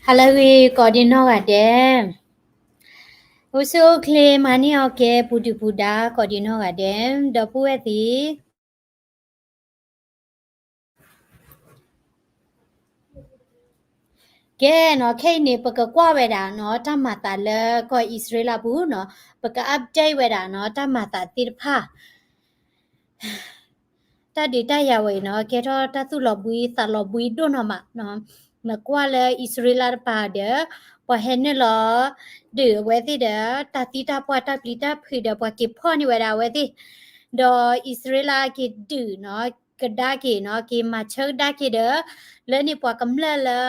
ဟါလၢအဂ့ၤ ကိးဒံနီၢ်ဂၤဒဲး, အိၣ်ဆူၣ်အိၣ်ချ့ မၤန့ၢ်အီၤကဲ ပူၤဒုၣ်ပူၤဒါ ကိးဒံနီၢ်ဂၤဒဲး, ဒီပုၢ်ဝဲၢ်သ့ၣ် ကဲနီၤ, ခဲအံၤန့ၣ် ပကကွၢ်ဝဲဒၣ်နီၤ တၢ်မၤသးလၢကီၢ်အံၣ်စရ့လးပူၤနီၤ, ပက update ဝဲဒၣ်နီၤ တၢ်မၤသးသ့ၣ်တဖၣ် တၢ်ဒုးတၢ်ယၤဝဲအံၤနီၤ ကဲထီၣ်တၢ်သူၣ်လီၤဘှံးသးလီၤဘှံးဒိၣ်နီၢ်မးနီၤ. နကွၢ်လၢအံၣ်စရ့လးတပၤဒီး ပှၤဟဲနုာ်လီၤဒုးအဝဲသ့ၣ်ဒီး တၢ်သံတၢ်ပှၢ်တၢ်ပျံၤတၢ်ဖုးဒီး ပှၤက့ၤဖီၣ်န့ၢ်ဝဲဒၣ်အဝဲသ့ၣ်, ဒီးအံၣ်စရ့လးက့ၤဒုးနီၤ ကဒါက့ၤနီၤ က့ၤမၤဆၢကဒါက့ၤဒီး လၢန့ၣ်ပှၤကမျၢၢ်လၢ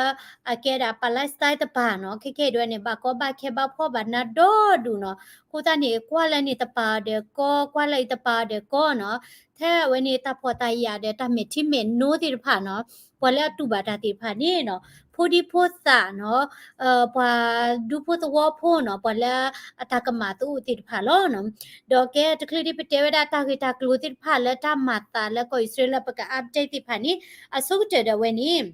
အကဲဒၣ် Palestine တပၤနီၤ ခဲကဲဒ်ဝဲန့ၣ် ဘၣ်ကီဘၣ်ခဲဘၣ်ဖှီၣ်ဘၣ်နးဒီဒူၣ်နီၤ. အဃိသတးန့ၣ် ကွၢ်လၢန့ၣ်တပၤဒီးကီ, ကွၢ်လၢအံၤတပၤဒီးကီနီၤ, ထဲအဝဲန့ၣ်တၢ်ဖှီၣ်တၢ်ယာ်ဒီးတၢ်မဲာ်ထံမဲာ်နိသ့ၣ်တဖၣ်နီၤ, ပှၤလၢအတူၢ်ဘၣ်တၢ်သ့ၣ်တဖၣ်န့ၣ်နီၤ ဖိဒံဖိသၣ်နီၤ, ပှၤဒူဖိသဝီဖိနီၤ, ပှၤလၢအတၢ်ကမၣ်သအိၣ်သ့ၣ်တဖၣ်လီၤနီၤ. ဒီးကဲတချုးဒ်ပတဲဝဲဒၣ်တၢ်ဂ့ၢ်တၢ်ကျိၤသ့ၣ်တဖၣ်လၢ တၢ်မၤသးလၢကီၢ်အံၣ်စရ့လး ပက update သ့ၣ်တဖၣ်န့ၣ် အဆိကတၢၢ်ဒီးဝဲန့ၣ်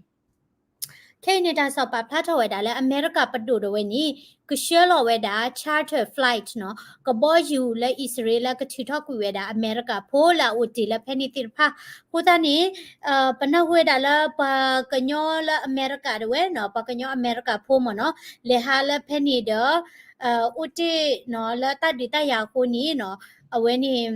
ခဲအံၤန့ၣ် တၢ်ကစီၣ်ပာ်ဖျါထီၣ်ဝဲဒၣ်လၢ အမဲရကၤပဒိၣ်ဒီးဝဲန့ၣ် ကဆှၢလီၤဝဲဒၣ် charter flight နီၤ, ကဘီယူၤလၢအံၣ်စရ့လးကထုးထီၣ်ကွံာ်ဝဲဒၣ် အမဲရကၤဖိလၢအအိၣ်တ့ၢ်လၢဖဲန့ၣ်သ့ၣ်တဖၣ်. အဃိသတးန့ၣ် ပနၢ်ဟူဝဲဒၣ်လၢပှၤကညီလၢအမဲရကၤဒၣ်ဝဲနီၤ, ပှၤကညီအမဲရကၤဖိမ့ၢ်နီၤ, လဲၤဟးလၢဖဲန့ၣ်ဒီး အိၣ်တ့ၢ်နီၤ လၢတၢ်ဒုးတၢ်ယၤအဃိန့ၣ်နီၤ, အဝဲန့ၣ်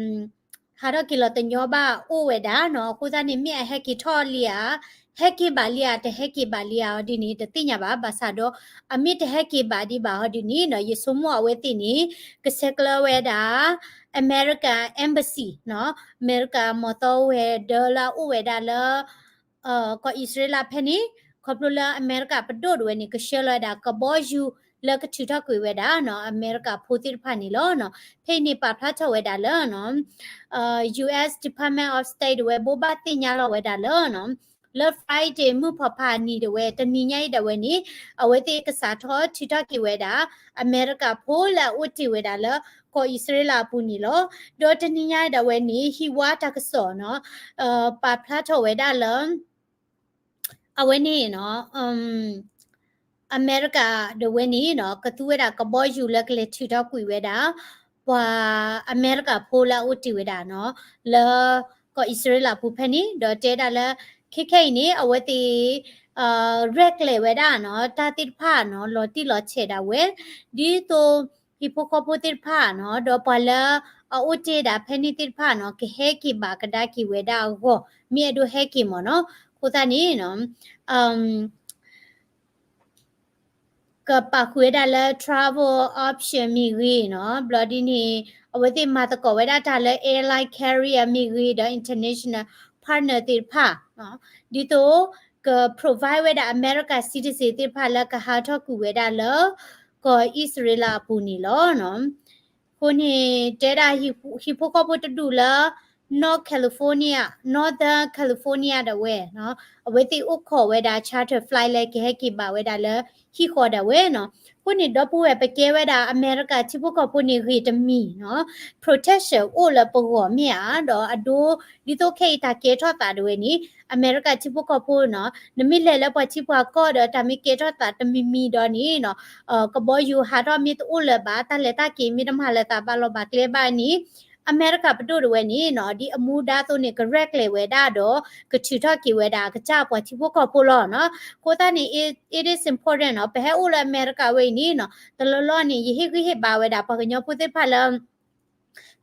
ဟးထီၣ်က့ၤလီၤတညီဘၣ်အိၣ်ဝဲဒၣ်နီၤ. အဃိသတးန့ၣ် မ့ၢ်အဟဲက့ၤထီၣ်လံဧါ, ဟဲက့ၤဘၣ်လံဧါ, တဟဲက့ၤဘၣ်လံဧါအီၤဒ်န့ၣ် တသ့ၣ်ညါဘၣ်. ဘၣ်ဆၣ်ဒီး အမ့ၢ်တဟဲက့ၤဘၣ်ဒံးဘၣ်အီၤဒ်န့ၣ်နီၤ, ယဆိကမိၣ်အဝဲသ့ၣ်န့ၣ် ကဆဲးကျၢဝဲဒၣ် American Embassy နီၤ, အမဲရကၤမီၤသီဝဲၤဒၢးလၢအအိၣ်ဝဲဒၣ်လၢ ကီၢ်အံၣ်စရ့လးဖဲန့ၣ်, ခီဖျိလၢအမဲရကၤပဒိၣ်ဒၣ်ဝဲန့ၣ် ကဆှၢလီၤဝဲဒၣ်ကဘီယူၤလၢကထုးထီၣ်ကွံာ်ဝဲဒၣ်နီၤ အမဲရကၤဖိသ့ၣ်တဖၣ်န့ၣ်လီၤနီၤ. ဖဲအံၤန့ၣ်ပာ်ဖျါထီၣ်ဝဲဒၣ်လၢ US Department of State ဒၣ်ဝဲ ဘိးဘၣ်သ့ၣ်ညါလီၤဝဲဒၣ်လၢနီၤ, လၢ Friday မုၢ်ဖီဖးနံၤဒၣ်ဝဲ တနံၤညါအံၤဒၣ်ဝဲန့ၣ် အဝဲသ့ၣ်ကစးထီၣ်ထုးထီၣ်က့ၤဝဲဒၣ် အမဲရကၤဖိလၢအအိၣ်တ့ၢ်ဝဲဒၣ်လၢ ကီၢ်အံၣ်စရ့လးအပူၤန့ၣ်လီၤ. ဒီးတနံၤညါအံၤဒၣ်ဝဲန့ၣ် ဟံၣ်ဝါတၢ်ကစီၣ်နီၤ ပာ်ဖျါထီၣ်ဝဲဒၣ်လၢ အဝဲန့ၣ်နီၤ အမဲရကၤဒၣ်ဝဲန့ၣ်နီၤ ကသူဝဲဒၣ်ကဘီယူၤလၢကလဲၤထုးထီၣ်ကွံာ်ဝဲဒၣ် ပှၤအမဲရကၤဖိလၢအအိၣ်တ့ၢ်ဝဲဒၣ်နီၤ လၢကီၢ်အံၣ်စရ့လးပူၤဖဲန့ၣ် ဒီးတဲဒၣ်လၢ ခဲခဲအံၤန့ၣ် အဝဲသ့ၣ် ရဲၣ်ကျဲၤဝဲဒၣ်နီၤ တၢ်သ့ၣ်တဖၣ်နီၤ လီၤတံၢ်လီၤဆဲးဒၣ်ဝဲ ဒ်သိး ဟံၣ်ဖိဃီဖိသ့ၣ်တဖၣ်နီၤ ဒီးပှၤလၢအအိၣ်တ့ၢ်ဒၣ်ဖဲန့ၣ်သ့ၣ်တဖၣ်နီၤ ကဟဲက့ၤဘၣ်ကဒါက့ၤဝဲဒၣ်အဂီၢ် မ့ၢ်အဲၣ်ဒိးဟဲက့ၤမ့ၢ်နီၤ. အဃိသတးန့ၣ်နီၤ ကပာ်ဃုာ်ဝဲဒၣ်လၢ travel option မ့ၢ်ဂ့ၤနီၤ, ဘျီဒ်န့ၣ် အဝဲသ့ၣ်မၤသကိးဝဲဒၣ်တၢ်လၢ airline carrier မ့ၢ်ဂ့ၤ ဒီး international partner သ့ၣ်တဖၣ် ဒ်သိးက provide ဝဲဒၣ် America citizen သ့ၣ်တဖၣ်လၢကဟးထီၣ်ကွံာ်ဝဲဒၣ်လၢ ကီၢ်အံၣ်စရ့လးအပူၤန့ၣ်လီၤ. အဃိန့ၣ် တဲဒၣ်ဟံၣ်ဖိဃီဖိတဒူၣ်လၢ North California, Northern California ဒၣ်ဝဲ အဝဲသ့ၣ်အိၣ်ခိးဝဲဒၣ် charter flight လၢကဟဲက့ၤဘၣ်ဝဲဒၣ်လၢဟံၣ်ဃီဒၣ်ဝဲနီၤ. အဃိန့ၣ် ဒီပုၢ်ဝဲၢ် ပကဲဝဲဒၣ်အမဲရကၤထံဖိကီၢ်ဖိန့ၣ်ဂ့ၤတမံၤနီၤ protection အိၣ်လၢပဂီၢ်မ့ၢ်ဧါ, ဒီးအဒိ ဒ်သိးခဲအံၤတၢ်ကဲထီၣ်သးဒၣ်ဝဲန့ၣ် အမဲရကၤထံဖိကီၢ်ဖိနီၤ နမ့ၢ်လဲၤလၢပှၤထံပှၤကီၢ်ဒီးတၢ်မ့ၢ်ကဲထီၣ်သးတမံၤမံၤဒီးန့ၣ်နီၤ ကဘီယူၤဟးထီၣ်မ့ၢ်တအိၣ်လၢၤဘၣ် တၢ်လဲၤတၢ်က့ၤမ့ၢ်တမၤလၢၤသးဘၣ်လီၤဘၣ်ကျဲဘၣ်န့ၣ် အမဲရကၤပဒိၣ်ဒၣ်ဝဲန့ၣ်နီၤ ဒ်အမူဒါအသိးန့ၣ် ကရဲၣ်ကျဲၤဝဲဒၣ်ဒီး ကထုးထီၣ်က့ၤဝဲဒၣ်အကစၢ်ပှၤထံဖိကီၢ်ဖိလီၤနီၤ. အဃိသတးန့ၣ် it, it is important နီၤ ပဟဲအိၣ်လၢအမဲရကၤဝဲအံၤန့ၣ်နီၤ တလီၢ်လီၢ်န့ၣ် ယဟ့ၣ်ဂံၢ်ဟ့ၣ်ဘါဝဲဒၣ်ပှၤကညီဖိသ့ၣ်တဖၣ်လၢ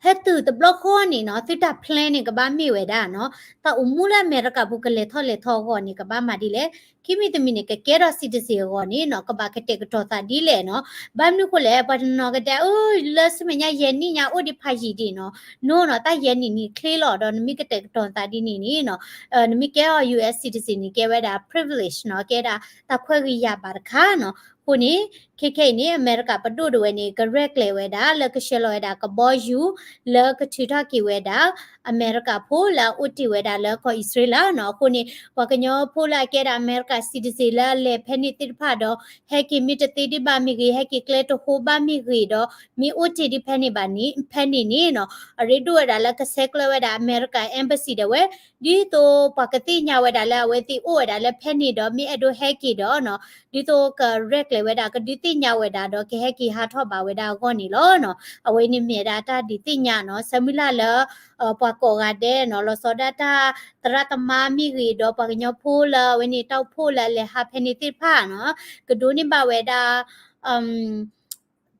ဟဲတုၤတဘျီဃီန့ၣ်နီၤ သုတၢ် plan န့ၣ် ကဘၣ်မ့ၢ်ဝဲဒၣ်နီၤ တၢ်အိၣ်မူလၢအမဲရကၤပူၤကလဲၤထီၣ်လဲၤထီအဂီၢ်န့ၣ် ကဘၣ်မၤဒ်လဲၣ်, ခံမံၤတမံၤန့ၣ် ကကဲထီၣ် citizen အဂီၢ်န့ၣ်နီၤ ကဘၣ်ကတဲာ်ကတီၤသးဒ်လဲၣ်နီၤ. ဘၣ်မနုၤဃိလဲၣ် ပှၤတနီၤကတဲ အၢ လၢဆူမဲာ်ညါယဲၢ်နံၣ်ညါအိၣ်ဒံးဖးယံာ်ဒံးနီၤ, နီၤနီၤ တၢ်ယဲၢ်နံၣ်န့ၣ်ချ့လီၤဒီး နမ့ၢ်ကတဲာ်ကတီၤသးဒ်န့ၣ်န့ၣ်နီၤ နမ့ၢ်ကဲအီၤ US citizen န့ၣ် ကဲဝဲဒၣ် privilege နီၤ ကဲဒၣ်တၢ်ခွဲးဂ့ၤယာ်ဘၣ်တခါနီၤ. အဃိန့ၣ် ခဲခဲအံၤန့ၣ် အမဲရကၤပဒိၣ်ဒၣ်ဝဲန့ၣ် ကရဲၣ်ကျဲၤဝဲဒၣ်လၢကဆှၢလီၤဝဲဒၣ်ကဘီယူၤ လၢကထုးထီၣ်က့ၤဝဲဒၣ် အမဲရကၤဖိလၢအအိၣ်တ့ၢ်ဝဲဒၣ်လၢကီၢ်အံၣ်စရ့လးနီၤ. အဃိန့ၣ် ပှၤကညီဖိလၢအကဲဒၣ်အမဲရကၤ citizen လၢအလဲၤဖဲန့ၣ်သ့ၣ်တဖၣ်ဒီး ဟဲက့ၤမ့ၢ်တသ့ဒံးဘၣ်မ့ၢ်ဂ့ၤ, ဟဲက့ၤကျဲတဟိဘၣ်မ့ၢ်ဂ့ၤဒီး မ့ၢ်အိၣ်တ့ၢ်ဒံးဖဲန့ၣ်ဘၣ်န့ၣ် ဖဲန့ၣ်န့ၣ်နီၤ အရ့ဒိၣ်ဝဲဒၣ်လၢကဆဲးကျိးဝဲဒၣ်အမဲရကၤ embassy ဒၣ်ဝဲ ဒ်သိးပှၤကသ့ၣ်ညါဝဲဒၣ်လၢအဝဲသ့ၣ်အိၣ်ဝဲဒၣ်လၢဖဲန့ၣ်ဒီး မ့ၢ်အဲၣ်ဒိးဟဲက့ၤဒီးနီၤ ဒ်သိးကရဲၣ်ကျဲၤဝဲဒၣ် ကဒုးသ့ၣ်ညါဝဲဒၣ်ဒီး ကဟဲက့ၤဟးထီၣ်ဘၣ်ဝဲဒၣ်အဂီၢ်န့ၣ်လီၤနီၤ. အဝဲန့ၣ်မ့ၢ်ဒၣ်တၢ်ဒုးသ့ၣ်ညါနီၤ ဆၢမုၢ်လၢ်လၢ ပှၤကိးဂၤဒဲးနီၤ လီၤဆီဒၣ်တၢ်သရၣ်သမါမ့ၢ်ဂ့ၤဒီး ပှၤကညီဖိလၢအဝဲန့ၣ် တၢ်အိၣ်ဖှိၣ်လၢအလဲၤဟးဖဲန့ၣ်သ့ၣ်တဖၣ်နီၤ ကဒိးန့ၢ်ဘၣ်ဝဲဒၣ်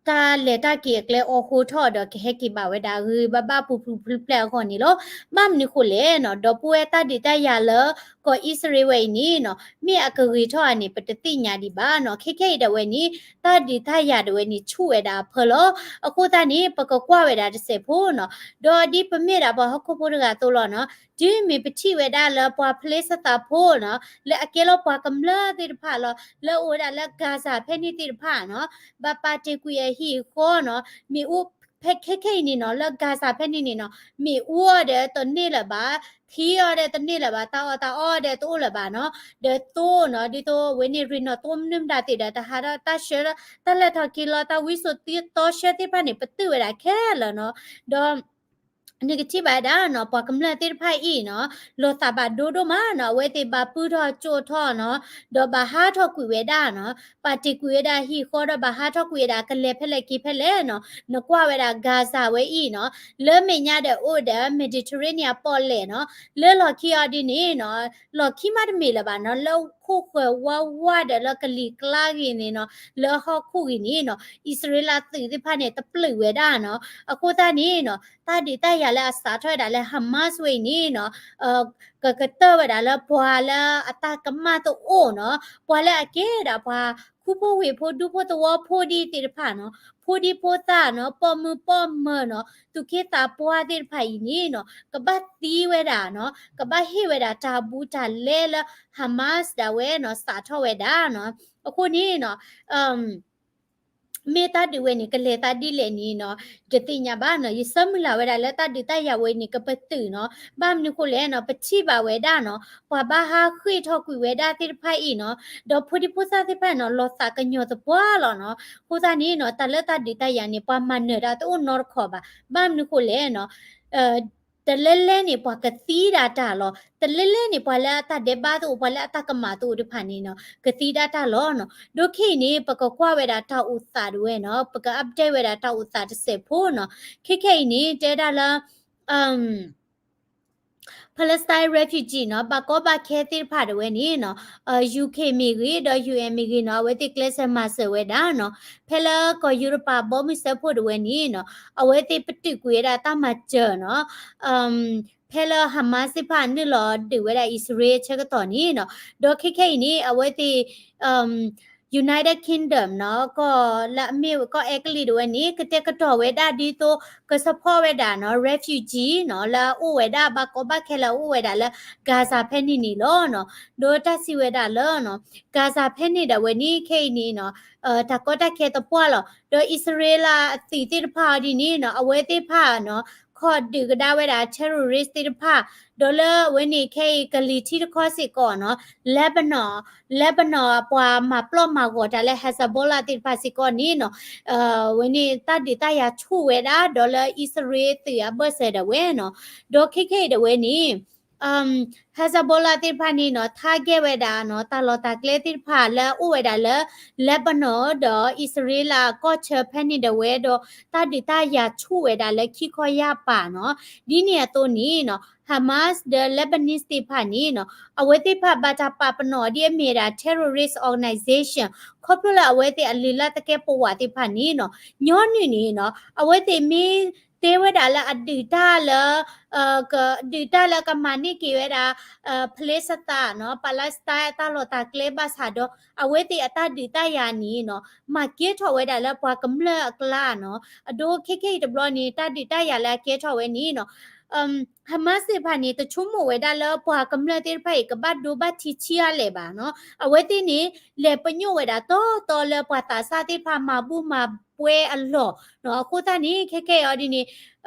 တၢ်လဲၤတၢ်က့ၤအကျဲအီၤဃိထီၣ်ဒီး ကဟဲက့ၤဘၣ်ဝဲဒၣ်ဂ့ၤဂ့ၤဘၣ်ဘၣ် ပူၤပူၤဖျဲးဖျဲးအဂီၢ်န့ၣ်လီၤ. ဘၣ်မနုၤဃိလဲၣ်နီၤ ဒီပုၢ်ဝဲၢ် တၢ်ဒုးတၢ်ယၤလၢကီၢ်အံၣ်စရ့လးဝဲအံၤန့ၣ်နီၤ မ့ၢ်အကဂ့ၤထီၣ်ဧါန့ၣ် ပတသ့ၣ်ညါဒံးဘၣ်နီၤ. ခဲခဲအံၤဒၣ်ဝဲန့ၣ် တၢ်ဒုးတၢ်ယၤဒၣ်ဝဲန့ၣ် ဆူၣ်ဝဲဒၣ်အဖၢလီၤ. အဃိသတးန့ၣ် ပကကွၢ်ဝဲဒၣ်တစဲးဖိနီၤ ဒီးဒ်ပမ့ၢ်ဒၣ်ပှၤဟီၣ်ခိၣ်ဖိတဂၤအသိးလီၤနီၤ တုၤမ့ၢ်ပထံၣ်ဝဲဒၣ်လၢပှၤဖလ့ၡသးဖိနီၤ လၢအကဲလီၤပှၤကမျၢၢ်သ့ၣ်တဖၣ်လီၤ လၢအအိၣ်ဝဲဒၣ်လၢ Gaza ဖဲန့ၣ်သ့ၣ်တဖၣ်နီၤ ဘၣ်ပာ်တ့ၢ်ကွံာ်အဟံၣ်အဃီနီၤ မ့ၣ်အူ ဖဲခဲခဲအံၤန့ၣ်နီၤ လၢ Gaza ဖဲန့ၣ်န့ၣ်နီၤ မ့ၣ်အူအီၤဒီးတန့ၢ်လၢၤဘၣ်, ထံအီၤဒီးတန့ၢ်လၢၤဘၣ်, တၢ်အီၣ်တၢ်အီဒီးတအိၣ်လၢၤဘၣ်နီၤ, ဒီးသိနီၤ ဒ်သိးဝဲန့ၣ် ရ့ၣ်နီၣ်သိမနုၤမတၤသ့ၣ်ဒီး တဟးထီၣ်တၢ်ဆှၢ တၢ်လဲၤထီၣ်က့ၤလီၤ တၢ်ဝံစိာ်သီဆှၢသ့ၣ်တဖၣ်န့ၣ် ပတုာ်ဝဲဒၣ်ခဲလၢာ်နီၤ, ဒီး နကထံၣ်ဘၣ်ဝဲဒၣ်နီၤ ပှၤကမျၢၢ်သ့ၣ်တဖၣ်အံၤနီၤ လီၤသးဘၣ်ဒိဒိၣ်မးနီၤ, အဝဲသ့ၣ်ဘၣ်ပုၢ်ထီၣ်ကၠိထီၣ်နီၤ, ဒီးဘၣ်ဟးထီၣ်ကွံာ်ဝဲဒၣ်နီၤ, ပာ်တ့ၢ်ကွံာ်ဝဲဒၣ်ဟံၣ်ဃီဒီးဘၣ်ဟးထီၣ်ကွံာ်ဝဲဒၣ် ကလဲၤဖဲလဲၣ်က့ၤဖဲလဲၣ်နီၤ, နကွၢ်ဝဲဒၣ် Gaza ဝဲအံၤနီၤ, လၢမဲာ်ညါဒီးအိၣ်ဒီး Mediterranean ပီၣ်လဲၣ်နီၤ, လၢလီၢ်ခံအီၤဒ်န့ၣ်နီၤ, လီၢ်ခံမးတမ့ၢ်လၢၤဘၣ်နီၤ, လၢခိၣ်ဃၢၤဝါဝါဒီးလၢကလံၤကျါဂ့ၤန့ၣ်နီၤ, လၢဟီၣ်ခိၣ်ဂ့ၤန့ၣ်နီၤ, အံၣ်စရ့လးသုးသ့ၣ်တဖၣ်န့ၣ် တပျုာ်ဝဲဒၣ်နီၤ, အဃိသတးန့ၣ်နီၤ, တၢ်ဒုးတၢ်ယၤလၢအစးထီၣ်ဝဲဒၣ်လၢ Hamas ဝဲအံၤန့ၣ်နီၤ, ကကတၢၢ်ဝဲဒၣ်လၢပှၤလၢအတၢ်ကမၣ်တအိၣ်နီၤ, ပှၤလၢအကဲဒၣ်ပှၤခူဖိဝ့ၢ်ဖိ ဒူဖိသဝီဖိဒံသ့ၣ်တဖၣ်နီၤ, ဖိဒံဖိသၣ်နီၤ, ပိာ်မုၣ်ပိာ်မၢၤနီၤ, သူၣ်က့သးပှၢ်သ့ၣ်တဖၣ်အံၤန့ၣ်နီၤ, ကဘၣ်သံဝဲဒၣ်နီၤ, ကဘၣ်ဟ့ၣ်ဝဲဒၣ်တၢ်ဘူးတၢ်လဲလၢ Hamas ဒၣ်ဝဲနီၤ စးထီၣ်ဝဲဒၣ်နီၤ, အဃိန့ၣ်နီၤ မ့ၢ်တၢ်ဒုးဝဲန့ၣ် ကလဲၤသးဒ်လဲၣ်န့ၣ်နီၤ, တသ့ၣ်ညါဘၣ်နီၤ, ယဆၢမုၢ်လၢ်ဝဲဒၣ်လၢတၢ်ဒုးတၢ်ယၤဝဲန့ၣ် ကပတုာ်နီၤ, ဘၣ်မနုၤဃိလဲၣ်နီၤ, ပထံၣ်ဘၣ်ဝဲဒၣ်နီၤ, ပှၤဘၣ်ဟးဃ့ၢ်ထီၣ်ကွံာ်ဝဲဒၣ်သ့ၣ်တဖၣ်အံၤနီၤ, ဒီးဖိဒံဖိသၣ်သ့ၣ်တဖၣ်နီၤ, လီၤသးကညီၤသပှၢ်လီၤနီၤ, အဃိသတးန့ၣ်နီၤ, တၢ်လၢတၢ်ဒုးတၢ်ယၤန့ၣ် ပှၤမၤနၢၤတၢ်တအိၣ်နီတခီဘၣ်, ဘၣ်မနုၤဃိလဲၣ်နီၤ တလဲလဲန့ၣ် ပှၤကသံဒၣ်တၢ်လီၤ, တလဲလဲန့ၣ် ပှၤလၢအတၢ်ဒဲးဘးတအိၣ် ပှၤလၢအတၢ်ကမၣ်တအိၣ်တဖၣ်န့ၣ်နီၤ, ကသံဒၣ်တၢ်လီၤနီၤ, ဒီးခဲအံၤန့ၣ် ပကကွၢ်ဝဲဒၣ်တၢ်အိၣ်သးဒၣ်ဝဲနီၤ, ပက update ဝဲဒၣ်တၢ်အိၣ်သးတစဲးဖိနီၤ, ခဲခဲအံၤန့ၣ် တဲဒၣ်လၢ Palestine refugee နီၤ, ဘၣ်ကီဘၣ်ခဲသ့ၣ်တဖၣ်ဒၣ်ဝဲန့ၣ်နီၤ, UK မ့ၢ်ဂ့ၤ ဒီး UN မ့ၢ်ဂ့ၤနီၤ, အဝဲသ့ၣ်ကျဲးစၢးမၤစၢၤဝဲဒၣ်နီၤ, ဖဲလၢကီၢ်ယူရပၤဘီမုၢ်စၢဖှိၣ်ဒၣ်ဝဲန့ၣ်နီၤ, အဝဲသ့ၣ်ပတုာ်ကွံာ်ဝဲဒၣ်တၢ်မၤစၢၤနီၤ, ဖဲလၢ Hamas သ့ၣ်တဖၣ်နုာ်လီၤဒုးဝဲဒၣ်အံၣ်စရ့လးဆၢကတီၢ်န့ၣ်နီၤ, ဒီးခဲခဲအံၤန့ၣ် အဝဲသ့ၣ် United Kingdom နီၤ, ကီၢ်လၢအမ့ၢ်ကီၢ်အဲကလံးဒၣ်ဝဲန့ၣ် ကတဲာ်ကတီၤဝဲဒၣ်ဒ်သိး က support ဝဲဒၣ်နီၤ refugee နီၤ, လၢအအိၣ်ဝဲဒၣ် ဘၣ်ကီဘၣ်ခဲလၢအအိၣ်ဝဲဒၣ်လၢ Gaza ဖဲန့ၣ်န့ၣ်လီၤနီၤ, ဒီးတၢ်စံးဝဲဒၣ်လၢ Gaza ဖဲန့ၣ်ဒၣ်ဝဲန့ၣ် ခဲအံၤန့ၣ်နီၤ, တၢ်ကီတၢ်ခဲတပှၢ်လီၤ, ဒီးအံၣ်စရ့လးအသုးသ့ၣ်တဖၣ်အီၤဒ်န့ၣ်နီၤ, အဝဲသ့ၣ်တဖၣ်နီၤ ခိးဒုးကဒါဝဲဒၣ် terrorist သ့ၣ်တဖၣ်, ဒီးလၢအဝဲန့ၣ်ခဲအံၤ ကလံၤထံးတခီစ့ၢ်ကီးနီၤ, Lebanon, Lebanon ပှၤမၤပျီၢ်မၤဂီၤတၢ်လၢ Hezbollah သ့ၣ်တဖၣ်စ့ၢ်ကီးန့ၣ်နီၤ, အဝဲန့ၣ်တၢ်ဒုးတၢ်ယၤဆူၣ်ဝဲဒၣ် ဒီးလၢအံၣ်စရ့လးသုးအဘၢၣ်စၢၤဒၣ်ဝဲနီၤ, ဒီးခဲခဲအံၤဒၣ်ဝဲန့ၣ် Hezbollah သ့ၣ်တဖၣ်န့ၣ်နီၤ target ဝဲဒၣ်နီၤ တၢ်လီၢ်တၢ်ကျဲသ့ၣ်တဖၣ်လၢအအိၣ်ဝဲဒၣ်လၢ Lebanon ဒီးအံၣ်စရ့လးကီၢ်ဆၢဖဲန့ၣ်ဒၣ်ဝဲဒီး တၢ်ဒုးတၢ်ယၤဆူၣ်ဝဲဒၣ်လၢခံခီယၢ်ပၤနီၤ, ဒ်န့ၣ်အသိးန့ၣ်နီၤ Hamas ဒီး Lebanese သ့ၣ်တဖၣ်န့ၣ်နီၤ အဝဲသ့ၣ်တဖၣ်ဘၣ်တၢ်ပာ်ပနီၣ်ဒ်အမ့ၢ်ဝဲဒၣ် terrorist organization ခီဖျိလၢအဝဲသ့ၣ်အလုၢ်လၢ်သကဲာ်ပဝးသ့ၣ်တဖၣ်န့ၣ်နီၤ, ညီနုၢ်န့ၣ်နီၤ အဝဲသ့ၣ်မ့ၢ်တဲဝဲဒၣ်လၢအဒုးတၢ်လၢ ကဒုးတၢ်လၢကမၤန့ၢ်က့ၤဝဲဒၣ် Palestine နီၤ Palestine အတၢ်လီၢ်တၢ်ကျဲဘၣ်ဆၣ်ဒီး အဝဲသ့ၣ်အတၢ်ဒုးတၢ်ယၤန့ၣ်နီၤ မၤကဲထီၣ်ဝဲဒၣ်လၢပှၤကမျၢၢ်အကျါနီၤ, အဒိခဲခဲအံၤတဘျီန့ၣ် တၢ်ဒုးတၢ်ယၤလၢအကဲထီၣ်ဝဲန့ၣ်နီၤ Hamas သ့ၣ်တဖၣ်န့ၣ် တဆိကမိၣ်ဝဲဒၣ်လၢပှၤကမျၢၢ်သ့ၣ်တဖၣ်အံၤ ကဘၣ်ဒိဘၣ်ထံးဆံးအါလဲၣ်ဘၣ်နီၤ, အဝဲသ့ၣ်န့ၣ် လဲၤပညိၣ်ဝဲဒၣ်တီတီလၢပှၤသးစၢ်သ့ၣ်တဖၣ်မၤဘူၣ်မၤ ပှဲၤအလီၢ်နီၤ. အဃိသတးန့ၣ် ခဲခဲအံၤဒ်န့ၣ်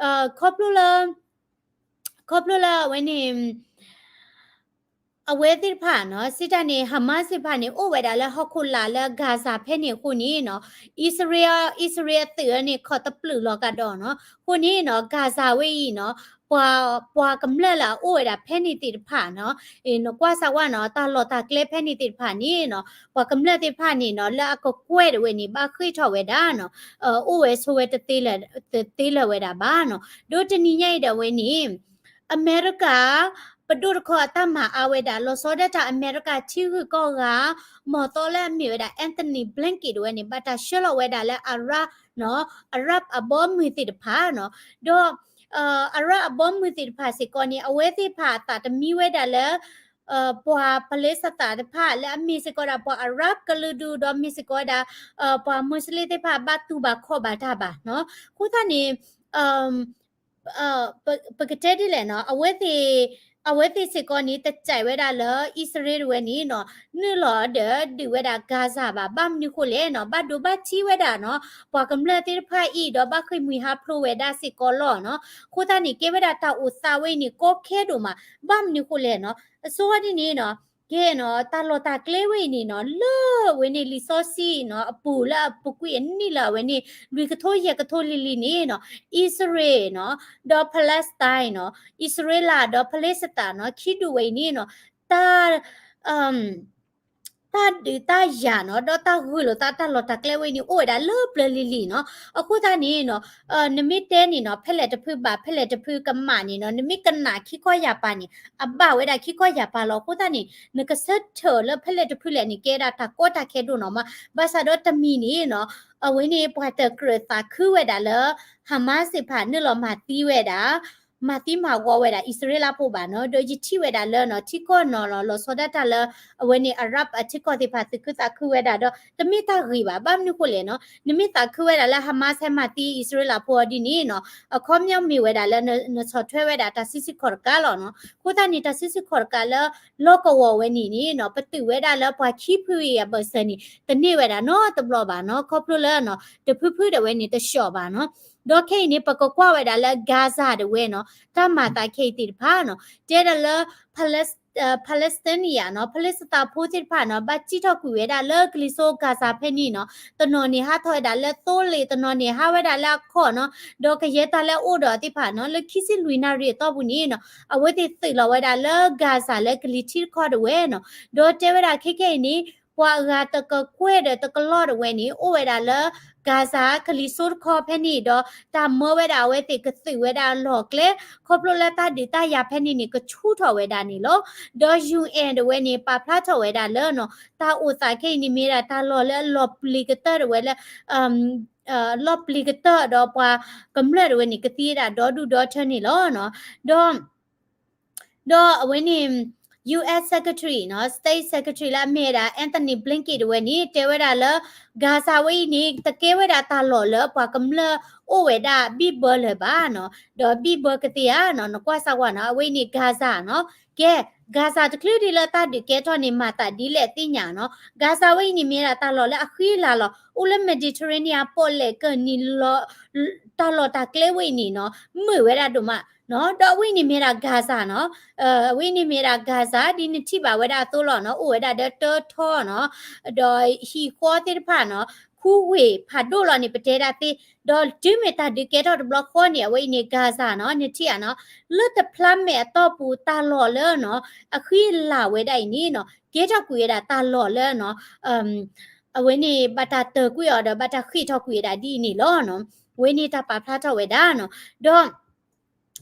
ခီဖျိလၢ ခီဖျိလၢအဝဲန့ၣ် အဝဲသ့ၣ်တဖၣ်နီၤ စံးတၢ်န့ၣ် Hamas သ့ၣ်တဖၣ်န့ၣ် အိၣ်ဝဲဒၣ်လၢဟီၣ်ခိၣ်လာ်လၢ Gaza ဖဲန့ၣ်အဃိန့ၣ်နီၤ အံၣ်စရ့လး အံၣ်စရ့လးသုးန့ၣ် ခီၣ်တပျုာ်လီၤကဒီးနီၤ. အဃိန့ၣ်နီၤ Gaza ဝဲအံၤနီၤ ပှၤ ပှၤကမျၢၢ်လၢအအိၣ်ဝဲဒၣ်ဖဲန့ၣ်သ့ၣ်တဖၣ်နီၤ နကွၢ်စၢ်ဝဲနီၤ တၢ်လီၢ်တၢ်ကျဲဖဲန့ၣ်သ့ၣ်တဖၣ်န့ၣ်နီၤ ပှၤကမျၢၢ်သ့ၣ်တဖၣ်န့ၣ်နီၤ လၢအကကွဲၢ်တဝဲန့ၣ် ဘၣ်ဃ့ၢ်ထီၣ်ဝဲဒၣ်နီၤ အိၣ်ဝဲဆိးဝဲတသ့လၢၤ တသ့လၢၤဝဲဒၣ်ဘၣ်နီၤ. ဒီးတနံၤညါအံၤဒၣ်ဝဲန့ၣ် အမဲရကၤ ပဒိၣ်တခီအတၢ်မၤအါဝဲဒၣ် လီၤဆီဒၣ်တၢ်အမဲရကၤထံဂုၤကီၢ်ဂၤ မီၢ်သီလၢအမ့ၢ်ဝဲဒၣ် Antony Blinken တဝဲန့ၣ် ဘၣ်တၢ်ဆှၢလီၤဝဲဒၣ်လၢ Arab နီၤ Arab အဘီအမုၢ်သ့ၣ်တဖၣ်နီၤ ဒီး Arab အဘီအမုၢ်သ့ၣ်တဖၣ်စ့ၢ်ကီးန့ၣ် အဝဲသ့ၣ်တဖၣ်အသးတမံဝဲဒၣ်လၢ ပှၤ Palestine တဖၣ်လၢအမ့ၢ်စ့ၢ်ကီးဒၣ်ပှၤ Arab ကလုာ်ဒူၣ် ဒီးမ့ၢ်စ့ၢ်ကီးဝဲဒၣ် ပှၤ Muslim သ့ၣ်တဖၣ်ဘၣ်တူၢ်ဘၣ်ခီၣ်ဘၣ်တၢ်ဘၣ်နီၤ. အဃိသတးန့ၣ် ပကတဲဒ်လဲၣ်နီၤ အဝဲသ့ၣ် အဝဲသ့ၣ်စ့ၢ်ကီးန့ၣ် တစဲးဝဲဒၣ်လၢအံၣ်စရ့လးတဝဲန့ၣ်နီၤ နုာ်လီၤဒီးဒုးဝဲဒၣ် Gaza ဘၣ်. ဘၣ်မနုၤဃိလဲၣ်နီၤ ဘၣ်ဒိဘၣ်ထံးဝဲဒၣ်နီၤ ပှၤကမျၢၢ်သ့ၣ်တဖၣ်အံၤ ဒီးဘၣ်ဃ့ၢ်မှံဟးဖျိးဝဲဒၣ်စ့ၢ်ကီးလီၤနီၤ. အဃိသတးန့ၣ် ကဲဝဲဒၣ်တၢ်အိၣ်သးဝဲအံၤန့ၣ် ကီခဲဒိၣ်မး ဘၣ်မနုၤဃိလဲၣ်နီၤ အဆိကတၢၢ်ဒ်န့ၣ်နီၤ ကဲနီၤ တၢ်လီၢ်တၢ်ကျဲဝဲအံၤန့ၣ်နီၤ လၢအဝဲန့ၣ်လံာ်စီဆှံနီၤ အပူၤလၢအပူၤကွံာ်အနံၣ်လၢအဝဲန့ၣ် လွံၢ်ကထိယဲၢ်ကထိလံၤလံၤန့ၣ်နီၤ အံၣ်စရ့လးနီၤ ဒီး Palestine နီၤ အံၣ်စရ့လးဒီး Palestine နီၤ ခံဒူၣ်ဝဲအံၤန့ၣ်နီၤ တၢ် တၢ်ဒုးတၢ်ယၤနီၤ ဒီးတၢ်ဂုာ်လိာ်သးတၢ်လီၢ်တၢ်ကျဲဝဲအံၤန့ၣ် အိၣ်ဝဲဒၣ်လၢပျၢၤလံၤလံၤနီၤ. အဃိသတးန့ၣ်နီၤ နမ့ၢ်တဲန့ၣ်နီၤ ဖဲလဲၣ်တဖုဘၣ် ဖဲလဲၣ်တဖုကမၣ်န့ၣ်နီၤ နမ့ၢ်ကနၣ်ခံခီယၢ်ပၤန့ၣ် အဘၣ်ဝဲဒၣ်ခံခီယၢ်ပၤလီၤ. အဃိသတးန့ၣ် နကဆၢထၢၣ်လၢဖဲလဲၣ်တဖုလဲၣ်န့ၣ် ကဲဒၣ်တၢ်ကီတၢ်ခဲဒိၣ်နီၤမး. ဘၣ်ဆၣ်ဒီးတမံၤန့ၣ်နီၤ အဝဲန့ၣ်ပှၤတကြၢးသးခုဝဲဒၣ်လၢ Hamas သ့ၣ်တဖၣ်နုာ်လီၤမၤသံဝဲဒၣ် မၤသံမၤဝီဝဲဒၣ်အံၣ်စရ့လးဖိဘၣ်နီၤ. ဒီးယထံၣ်ဝဲဒၣ်လၢနီၤ ထံကီၢ်နီၤလီၤ လီၤဆီဒၣ်တၢ်လၢ အဝဲန့ၣ် Arab အထံကီၢ်သ့ၣ်တဖၣ် သုးခုသးခုဝဲဒၣ်ဒီး တမ့ၢ်တၢ်ဂ့ၤဘၣ်. ဘၣ်မနုၤဃိလဲၣ်နီၤ နမ့ၢ်သးခုဝဲဒၣ်လၢ Hamas ဟဲမၤသံအံၣ်စရ့လးဖိအီၤဒ်န့ၣ်နီၤ အခီပညီမ့ၢ်ဝဲဒၣ်လၢ နဆီၣ်ထွဲဝဲဒၣ်တၢ်စုဆူၣ်ခီၣ်တကးလီၤနီၤ. အဃိသတးန့ၣ် တၢ်စုဆူၣ်ခီၣ်တကးလၢ လီၢ်ကဝီၤဝဲန့ၣ်န့ၣ်နီၤ ပတုာ်ဝဲဒၣ်လၢပှၤခံဖုအံၤအဘၢၣ်စၢၤန့ၣ် တန့ၢ်ဝဲဒၣ်နီတဘျီဘၣ်နီၤ. ခီဖျိလၢနီၤ တဖုဖုဒၣ်ဝဲန့ၣ်တဆှီၣ်ဘၣ်နီၤ. ဒီးခဲအံၤန့ၣ် ပကကွၢ်ဝဲဒၣ်လၢ Gaza ဒၣ်ဝဲနီၤ တၢ်မၤသးခဲအံၤသ့ၣ်တဖၣ်နီၤ တဲဒၣ်လၢ Palestine နီၤ Palestine ဖိသ့ၣ်တဖၣ်နီၤ ဘၣ်စံၣ်ထီၣ်ကွံာ်ဝဲဒၣ်လၢကလံၤစိး Gaza ဖဲန့ၣ်နီၤ တနီၤန့ၣ်ဟးထီၣ်ဝဲဒၣ်လၢသိလ့ၣ် တနီၤန့ၣ်ဟးဝဲဒၣ်လၢအခီၣ်နီၤ ဒီးကယဲၢ်တၢ်လၢအအိၣ်ဒီးသ့ၣ်တဖၣ်နီၤ လၢခံဆံလွံၢ်နၣ်ရံၣ်အတီၢ်ပူၤန့ၣ်နီၤ အဝဲသ့ၣ်သုးလီၤဝဲဒၣ်လၢ Gaza လၢကလံၤထံးတခီဒၣ်ဝဲနီၤ ဒီးတဲဝဲဒၣ်ခဲခဲအံၤန့ၣ် ပှၤအဂၤတကကွဲၢ်ဒီးတကလီၢ်ဒၣ်ဝဲန့ၣ် အိၣ်ဝဲဒၣ်လၢ Gaza ကလံၤစိးတခီဖဲန့ၣ်ဒီး တၢ်မၢဝဲဒၣ်အဝဲသ့ၣ်ကသုးဝဲဒၣ်အလီၢ်အကျဲ ခီဖျိလၢတၢ်ဒုးတၢ်ယၤဖဲန့ၣ်န့ၣ် ကဆူၣ်ထီၣ်ဝဲဒၣ်န့ၣ်လီၤ. ဒီး UN ဒၣ်ဝဲန့ၣ် ပာ်ဖျါထီၣ်ဝဲဒၣ်လၢနီၤ တၢ်အိၣ်သးခဲအံၤန့ၣ်မ့ၢ်ဒၣ်တၢ်လီၢ်လၢအလီၤပျံၤကတၢၢ်ဒၣ်ဝဲလၢ လီၤပျံၤကတၢၢ်ဒီးပှၤကမျၢၢ်ဒၣ်ဝဲန့ၣ် ကသံဝဲဒၣ်ဒီဒူၣ်ဒီထၢန့ၣ်လီၤနီၤ. ဒီး ဒီးအဝဲန့ၣ် US Secretary နီၤ State Secretary လၢအမ့ၢ်ဝဲဒၣ် Antony Blinken ဒၣ်ဝဲန့ၣ် တဲဝဲဒၣ်လၢ Gaza ဝဲအံၤန့ၣ် တကဲဝဲဒၣ်တၢ်လီၢ်လၢပှၤကမျၢၢ်အိၣ်ဝဲဒၣ်ဘံၣ်ဘၢလၢၤဘၣ်နီၤ ဒီးဘံၣ်ဘၢကသ့ဧါနီၤ နကွၢ်စၢ်ဝဲနီၤ အဝဲအံၤန့ၣ် Gaza နီၤ ကဲ Gaza တချုးဒံးလၢတၢ်ဒုးကဲထီၣ်န့ၣ် မၤသးဒ်လဲၣ်သ့ၣ်ညါနီၤ Gaza ဝဲအံၤန့ၣ်မ့ၢ်ဒၣ်တၢ်လီၢ်လၢအဃံအလၤလီၤ အိၣ်လၢ Mediterranean ပီၣ်လဲၣ်ကၢၢ်နံၤလီၤ တၢ်လီၢ်တၢ်ကျဲဝဲအံၤန့ၣ်နီၤ မုာ်ဝဲဒၣ်ဒိၣ်မးနီၤ ဒီးအဝဲအံၤန့ၣ်မ့ၢ်ဒၣ် Gaza နီၤ အဝဲအံၤန့ၣ်မ့ၢ်ဒၣ် Gaza ဒ်နထံၣ်ဘၣ်ဝဲဒၣ်အသိးလီၤနီၤ အိၣ်ဝဲဒၣ်ဒီးတၢထီနီၤ ဒီးဟံၣ်ဃီသ့ၣ်တဖၣ်နီၤ ခူဝ့ၢ်ဖးဒိၣ်လီၤန့ၣ် ပတဲဒၣ်သ့ ဒီးတုၤမ့ၢ်တၢ်ဒုးကဲထီၣ်တဘျီဃီန့ၣ် အဝဲအံၤန့ၣ် Gaza နီၤ နထံၣ်ဧါနီၤ လၢတဖျါမဲာ်အတီၢ်ပူၤတၢ်လီၢ်လၢနီၤ အဃံအလၤဝဲဒၣ်အံၤန့ၣ်နီၤ ကဲထီၣ်ကွံာ်ဝဲဒၣ်တၢ်လီၢ်လၢနီၤ အဝဲန့ၣ်ဘၣ်တၢ်တၢၢ်ကွံာ်အီၤဒီးဘၣ်တၢ်ဃ့ၢ်ထီၣ်ကွံာ်ဝဲဒၣ်ဒ်အံၤန့ၣ်လီၤနီၤ အဝဲန့ၣ်တၢ်ပာ်ဖျါထီၣ်ဝဲဒၣ်နီၤ ဒီး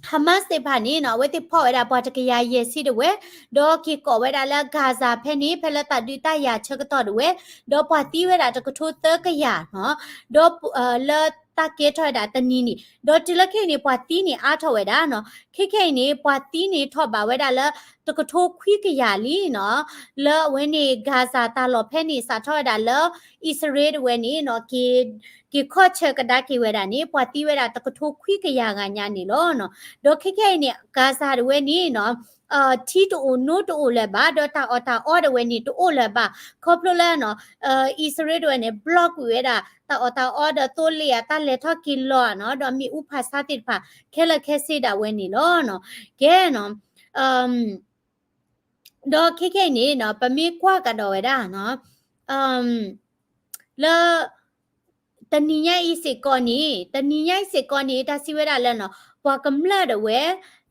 Hamas သ့ၣ်တဖၣ်န့ၣ်နီၤ အဝဲသ့ၣ်ဖီၣ်ဝဲဒၣ်ပှၤတကယၤယဲၢ်ဆံဒၣ်ဝဲ ဒီးက့ၤကိးဝဲဒၣ်လၢ Gaza ဖဲန့ၣ် ဖဲလၢတၢ်ဒုးတၢ်ယၤဆၢကတီၢ်ဒၣ်ဝဲ ဒီးပှၤသံဝဲဒၣ်တကထိသၢကယၤနီၤ ဒီး လၢတၢ်ကဲထီၣ်ဝဲဒၣ်တနံၤန့ၣ် ဒီးတုၤလၢခဲအံၤန့ၣ် ပှၤသံန့ၣ်အါထီၣ်ဝဲဒၣ်နီၤ ခဲခဲအံၤန့ၣ် ပှၤသံန့ၣ်ထီၣ်ဘးဝဲဒၣ်လၢ တကထိခွံကယၤလံနီၤ လၢအဝဲန့ၣ် Gaza တၢ်လီၢ်ဖဲန့ၣ် စးထီၣ်ဝဲဒၣ်လၢ အံၣ်စရ့လးဒၣ်ဝဲန့ၣ်နီၤ က့ၤ က့ၤခီၣ်ဆၢကဒါက့ၤဝဲဒၣ်န့ၣ် ပှၤသံဝဲဒၣ်တကထိခွံကယၤဂၤညါန့ၣ်လီၤနီၤ ဒီးခဲခဲအံၤန့ၣ် Gaza ဒၣ်ဝဲန့ၣ်နီၤ ထံတအိၣ်နိတအိၣ်လၢၤဘၣ်, ဒီးတၢ်အီၣ်တၢ်အီဒၣ်ဝဲန့ၣ်တအိၣ်လၢၤဘၣ်. ခီဖျိလၢနီၤ အံၣ်စရ့လးဒၣ်ဝဲန့ၣ် block ကွံာ်ဝဲဒၣ် တၢ်အီၣ်တၢ်အီဒီးသိလ့ၣ်ဧါ တၢ်လဲၤထီၣ်က့ၤလီၤနီၤ ဒီးမ့ၣ်အူဖးဆါသ့ၣ်တဖၣ် ခဲလၢာ်ခဲဆ့ဒၣ်ဝဲန့ၣ်လီၤနီၤ. ကဲနီၤ ဒီးခဲခဲအံၤန့ၣ်နီၤ ပမ့ၢ်ကွၢ်ကဒီးဝဲဒၣ်နီၤ လၢ တနံၤညါအံၤစ့ၢ်ကီးန့ၣ် တနံၤညါအံၤစ့ၢ်ကီးန့ၣ် တၢ်စံးဝဲဒၣ်လၢနီၤ ပှၤကမျၢၢ်ဒၣ်ဝဲ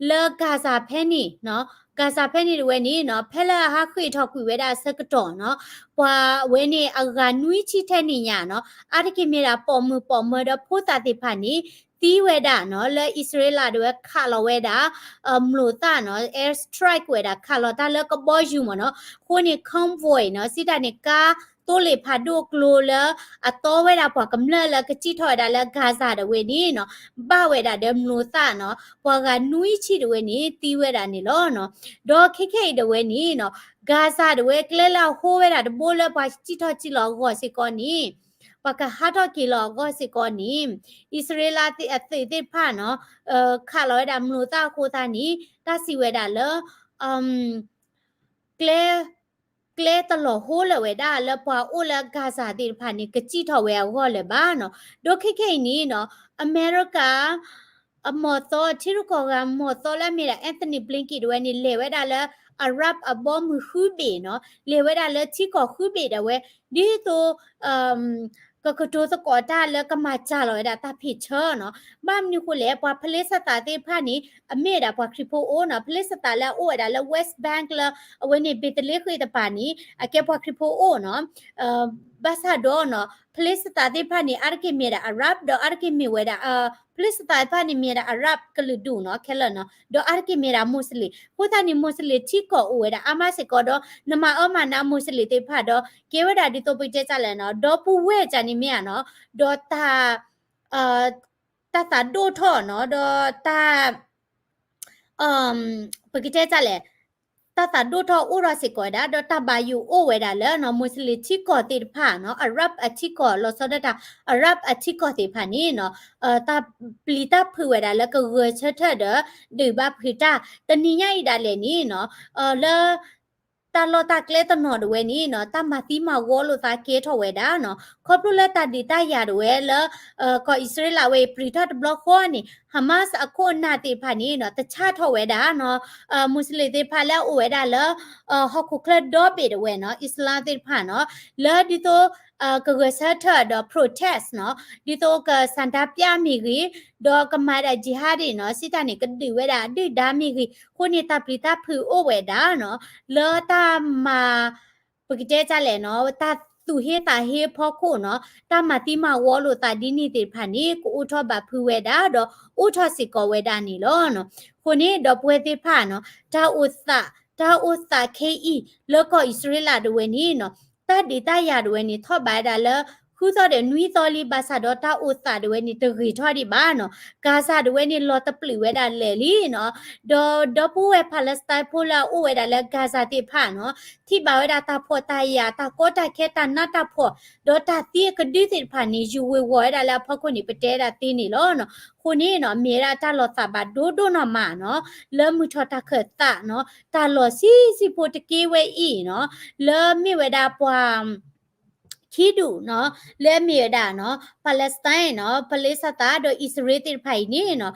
လၢ Gaza ဖဲန့ၣ်နီၤ Gaza ဖဲန့ၣ်ဒၣ်ဝဲန့ၣ်နီၤ ဖဲလၢအဟးဃ့ၢ်ထီၣ်ကွံာ်ဝဲဒၣ်အဆၢကတီၢ်နီၤ ပှၤဝဲန့ၣ်အဂၤနွံဆံထဲန့ၣ်ညါနီၤ အါတက့ၢ်မ့ၢ်ဒၣ်ပိာ်မုၣ်ပိာ်မၢၤဒီးဖိသၣ်သ့ၣ်တဖၣ်န့ၣ် သံဝဲဒၣ်နီၤ လၢအံၣ်စရ့လးဒၣ်ဝဲခးလီၤဝဲဒၣ် မျိာ်သၣ်နီၤ air strike ဝဲဒၣ် ခးလီၤတၢ်လၢကဘီယူၤမ့ၢ်နီၤ အဃိန့ၣ် convoy နီၤ စံးတၢ်န့ၣ် ကါသိလ့ၣ်ဖးဒိၣ်ကျိလၢ အတီဝဲဒၣ်ပှၤကမျၢၢ်လၢကစံၣ်ထီၣ်ဝဲဒၣ်လၢ Gaza ဒၣ်ဝဲန့ၣ်နီၤ ဘၣ်ဝဲဒၣ်ဒီးမျိာ်သၣ်နီၤ ပှၤဂၤနွံဆံဒၣ်ဝဲန့ၣ် သံဝဲဒၣ်န့ၣ်လီၤနီၤ. ဒီးခဲခဲအံၤဒၣ်ဝဲန့ၣ်နီၤ Gaza ဒၣ်ဝဲကျဲလၢအဟိဝဲဒၣ်တဘိလၢပှၤစံၣ်ထီၣ်စံၣ်လီၤအဂီၢ်စ့ၢ်ကီးန့ၣ် ပှၤကဟးထီၣ်က့ၤလီၤအဂီၢ်စ့ၢ်ကီးန့ၣ် အံၣ်စရ့လးအသုးသ့ၣ်တဖၣ်နီၤ ခးလီၤဝဲဒၣ်မျိာ်သၣ်အဃိသတးန့ၣ် တၢ်စံးဝဲဒၣ်လၢ ကျဲ ကျဲတလီၤဟိလၢၤဝဲဒၣ်လၢပှၤအိၣ်လၢ Gaza သ့ၣ်တဖၣ်န့ၣ် ကစံၣ်ထီၣ်ဝဲအဂီၢ်လၢၤဘၣ်နီၤ. ဒီးခဲခဲအံၤန့ၣ်နီၤ အမဲရကၤ အမီၢ်သီ ထံရူၢ်ကီၢ်ဂၤမီၢ်သီလၢအမ့ၢ်ဒၣ် Antony Blinken ဒၣ်ဝဲန့ၣ် လဲၤဝဲဒၣ်လၢ Arab အဘီအမုၢ်ဃုဘ့ၣ်နီၤ လဲၤဝဲဒၣ်လၢထံကီၢ်ဃုဘ့ၣ်ဒၣ်ဝဲ ဒ်သိး ကကတိၤသကိးတၢ်လၢကမၤစှၤလီၤဝဲဒၣ်တၢ်ဖ့ၣ်ဆၢနီၤ. ဘၣ်မနုၤအဃိလဲၣ် ပှၤဖလ့စသးသ့ၣ်တဖၣ်န့ၣ် အမ့ၢ်ဝဲဒၣ်ပှၤခရံာ်ဖိအိၣ်နီၤ ဖလ့စသးလၢအအိၣ်ဝဲဒၣ်လၢ West Bank လၢ အဝဲန့ၣ် ဘ့းသလ့ဃ့ၣ်တပၤန့ၣ် အကဲပှၤခရံာ်ဖိအိၣ်နီၤ ဘၣ်ဆၣ်ဒီးနီၤ ဖလ့စသးသ့ၣ်တဖၣ်န့ၣ် အါတက့ၢ်မ့ၢ်ဒၣ် Arab ဒီးအါတက့ၢ်မ့ၢ်ဝဲဒၣ် ဖလ့စသးသ့ၣ်တဖၣ်န့ၣ်မ့ၢ်ဒၣ် Arab ကလုာ်ဒူၣ်နီၤ ခဲလၢာ်နီၤ ဒီးအါတက့ၢ်မ့ၢ်ဒၣ် Muslim အဃိသတးန့ၣ် Muslim ထံကီၢ်အိၣ်ဝဲဒၣ်အါမးစ့ၢ်ကီးဒီး နမၤအၢမၤနး Muslim သ့ၣ်တဖၣ်ဒီး ကဲဝဲဒၣ်ဒ်သိးပကတဲတၢ်လဲၣ်နီၤ ဒီပုၢ်ဝဲၢ်တၢ်န့ၣ်မ့ၢ်ဧါနီၤ ဒီးတၢ် တၢ်သးဒိၣ်ထီၣ်နီၤ ဒီးတၢ် ပကတဲတၢ်လဲၣ် တၢ်သးဒိၣ်ထီၣ်အိၣ်ထီၣ်စ့ၢ်ကီးဝဲဒၣ် ဒီးတၢ်ဘၣ်ယိၣ်အိၣ်ဝဲဒၣ်လၢနီၤ Muslim ထံကီၢ်သ့ၣ်တဖၣ်နီၤ Arab အထံကီၢ် လီၤဆီဒၣ်တၢ် Arab အထံကီၢ်သ့ၣ်တဖၣ်န့ၣ်နီၤ တၢ်ပျံၤတၢ်ဖုးဝဲဒၣ်လၢကဂဲၤဆၢထၢၣ်ဒီး ဒုးဘၣ်ဖုးတၢ် တနံၤညါအံၤဒၣ်လဲာ်န့ၣ်နီၤ လၢ တၢ်လီၢ်တၢ်ကျဲတနီၤဒၣ်ဝဲန့ၣ်နီၤ တၢ်မၤသံမၤဝီလိာ်သးကဲထီၣ်ဝဲဒၣ်နီၤ ခီဖျိလၢတၢ်ဒုးတၢ်ယၤဒၣ်ဝဲလၢ ကီၢ်အံၣ်စရ့လးဝဲအံၤ ပြံၤထီၣ်တဘျီဃီန့ၣ် Hamas အခိၣ်အနၢ်သ့ၣ်တဖၣ်န့ၣ်နီၤ တဆၣ်ထီၣ်ဝဲဒၣ်နီၤ Muslim သ့ၣ်တဖၣ်လၢအအိၣ်ဝဲဒၣ်လၢ ဟီၣ်ခိၣ်ချၢဒီဘ့ၣ်ဒၣ်ဝဲနီၤ Islam သ့ၣ်တဖၣ်နီၤ လၢဒ်သိး ကဂဲၤဆၢထၢၣ်ဒီး protest နီၤ ဒ်သိးကဆန္ဒပြမ့ၢ်ဂ့ၤ ဒီးကမၤဒၣ် jihadi နီၤ စံးတၢ်န့ၣ် ကဒုးဝဲဒၣ်အဒုၣ်ဒါမ့ၢ်ဂ့ၤ အဃိန့ၣ်တၢ်ပျံၤတၢ်ဖုးအိၣ်ဝဲဒၣ်နီၤ လၢတၢ်မၤ ပကတဲတၢ်လဲၣ်နီၤ တၢ်သူၣ်ဟ့သးဟ့အဖီခိၣ်နီၤ တၢ်မၤသံမၤဝီလိာ်သးဒ်န့ၣ်သ့ၣ်တဖၣ်န့ၣ် ကအိၣ်ထီၣ်ဘၣ်ဖုးဝဲဒၣ်ဒီး အိၣ်ထီၣ်စ့ၢ်ကီးဝဲဒၣ်န့ၣ်လီၤနီၤ. အဃိန့ၣ် ဒီပုၢ်ဝဲၢ်သ့ၣ်တဖၣ်နီၤ တၢ်အိၣ်သး တၢ်အိၣ်သးခဲအံၤ လၢကီၢ်အံၣ်စရ့လးဒၣ်ဝဲန့ၣ်နီၤ တၢ်ဒုးတၢ်ယၤဒၣ်ဝဲန့ၣ် ထီၣ်ဘးဝဲဒၣ်လၢ ဃုသီဒီးနွံသီလံ ဘၣ်ဆၣ်ဒီးတၢ်အိၣ်သးဒၣ်ဝဲန့ၣ် တဂ့ၤထီၣ်ဒံးဘၣ်နီၤ. ကၤစၤဒၣ်ဝဲန့ၣ် လီၤတပျုာ်ဝဲဒၣ်လဲာ်လံနီၤ. ဒီးဒီပုၢ်ဝဲၢ် Palestine ဖိလၢအအိၣ်ဝဲဒၣ်လၢကၤစၤသ့ၣ်တဖၣ်နီၤ ထံၣ်ဘၣ်ဝဲဒၣ်တၢ်ဖှီၣ်တၢ်ယာ် တၢ်ကီတၢ်ခဲ တၢ်နးတၢ်ဖှီၣ် ဒီးတၢ်သံအကဒုသ့ၣ်တဖၣ်န့ၣ် ယူၤဝ့ၤဝီၤဝဲဒၣ်လၢအဖီခိၣ်န့ၣ် ပတဲဒၣ်သ့န့ၣ်လီၤနီၤ. အဃိန့ၣ်နီၤ မ့ၢ်ဝဲဒၣ်တၢ်လီၤသးဘၣ်ဒိဒိၣ်နီၢ်မးနီၤ လၢမုၢ်ထီၣ်တၢ်ခၢၣ်သးနီၤ တၢ်လီၢ်ဆံးဆံးဖိတက့ၢ်ဝဲအံၤနီၤ လၢမ့ၢ်ဝဲဒၣ်ပှၤ ခံဒူၣ်နီၤ လၢအမ့ၢ်ဝဲဒၣ်နီၤ Palestine နီၤ ဖလ့စတၤ ဒီးအံၣ်စရ့လးသ့ၣ်တဖၣ်အံၤန့ၣ်နီၤ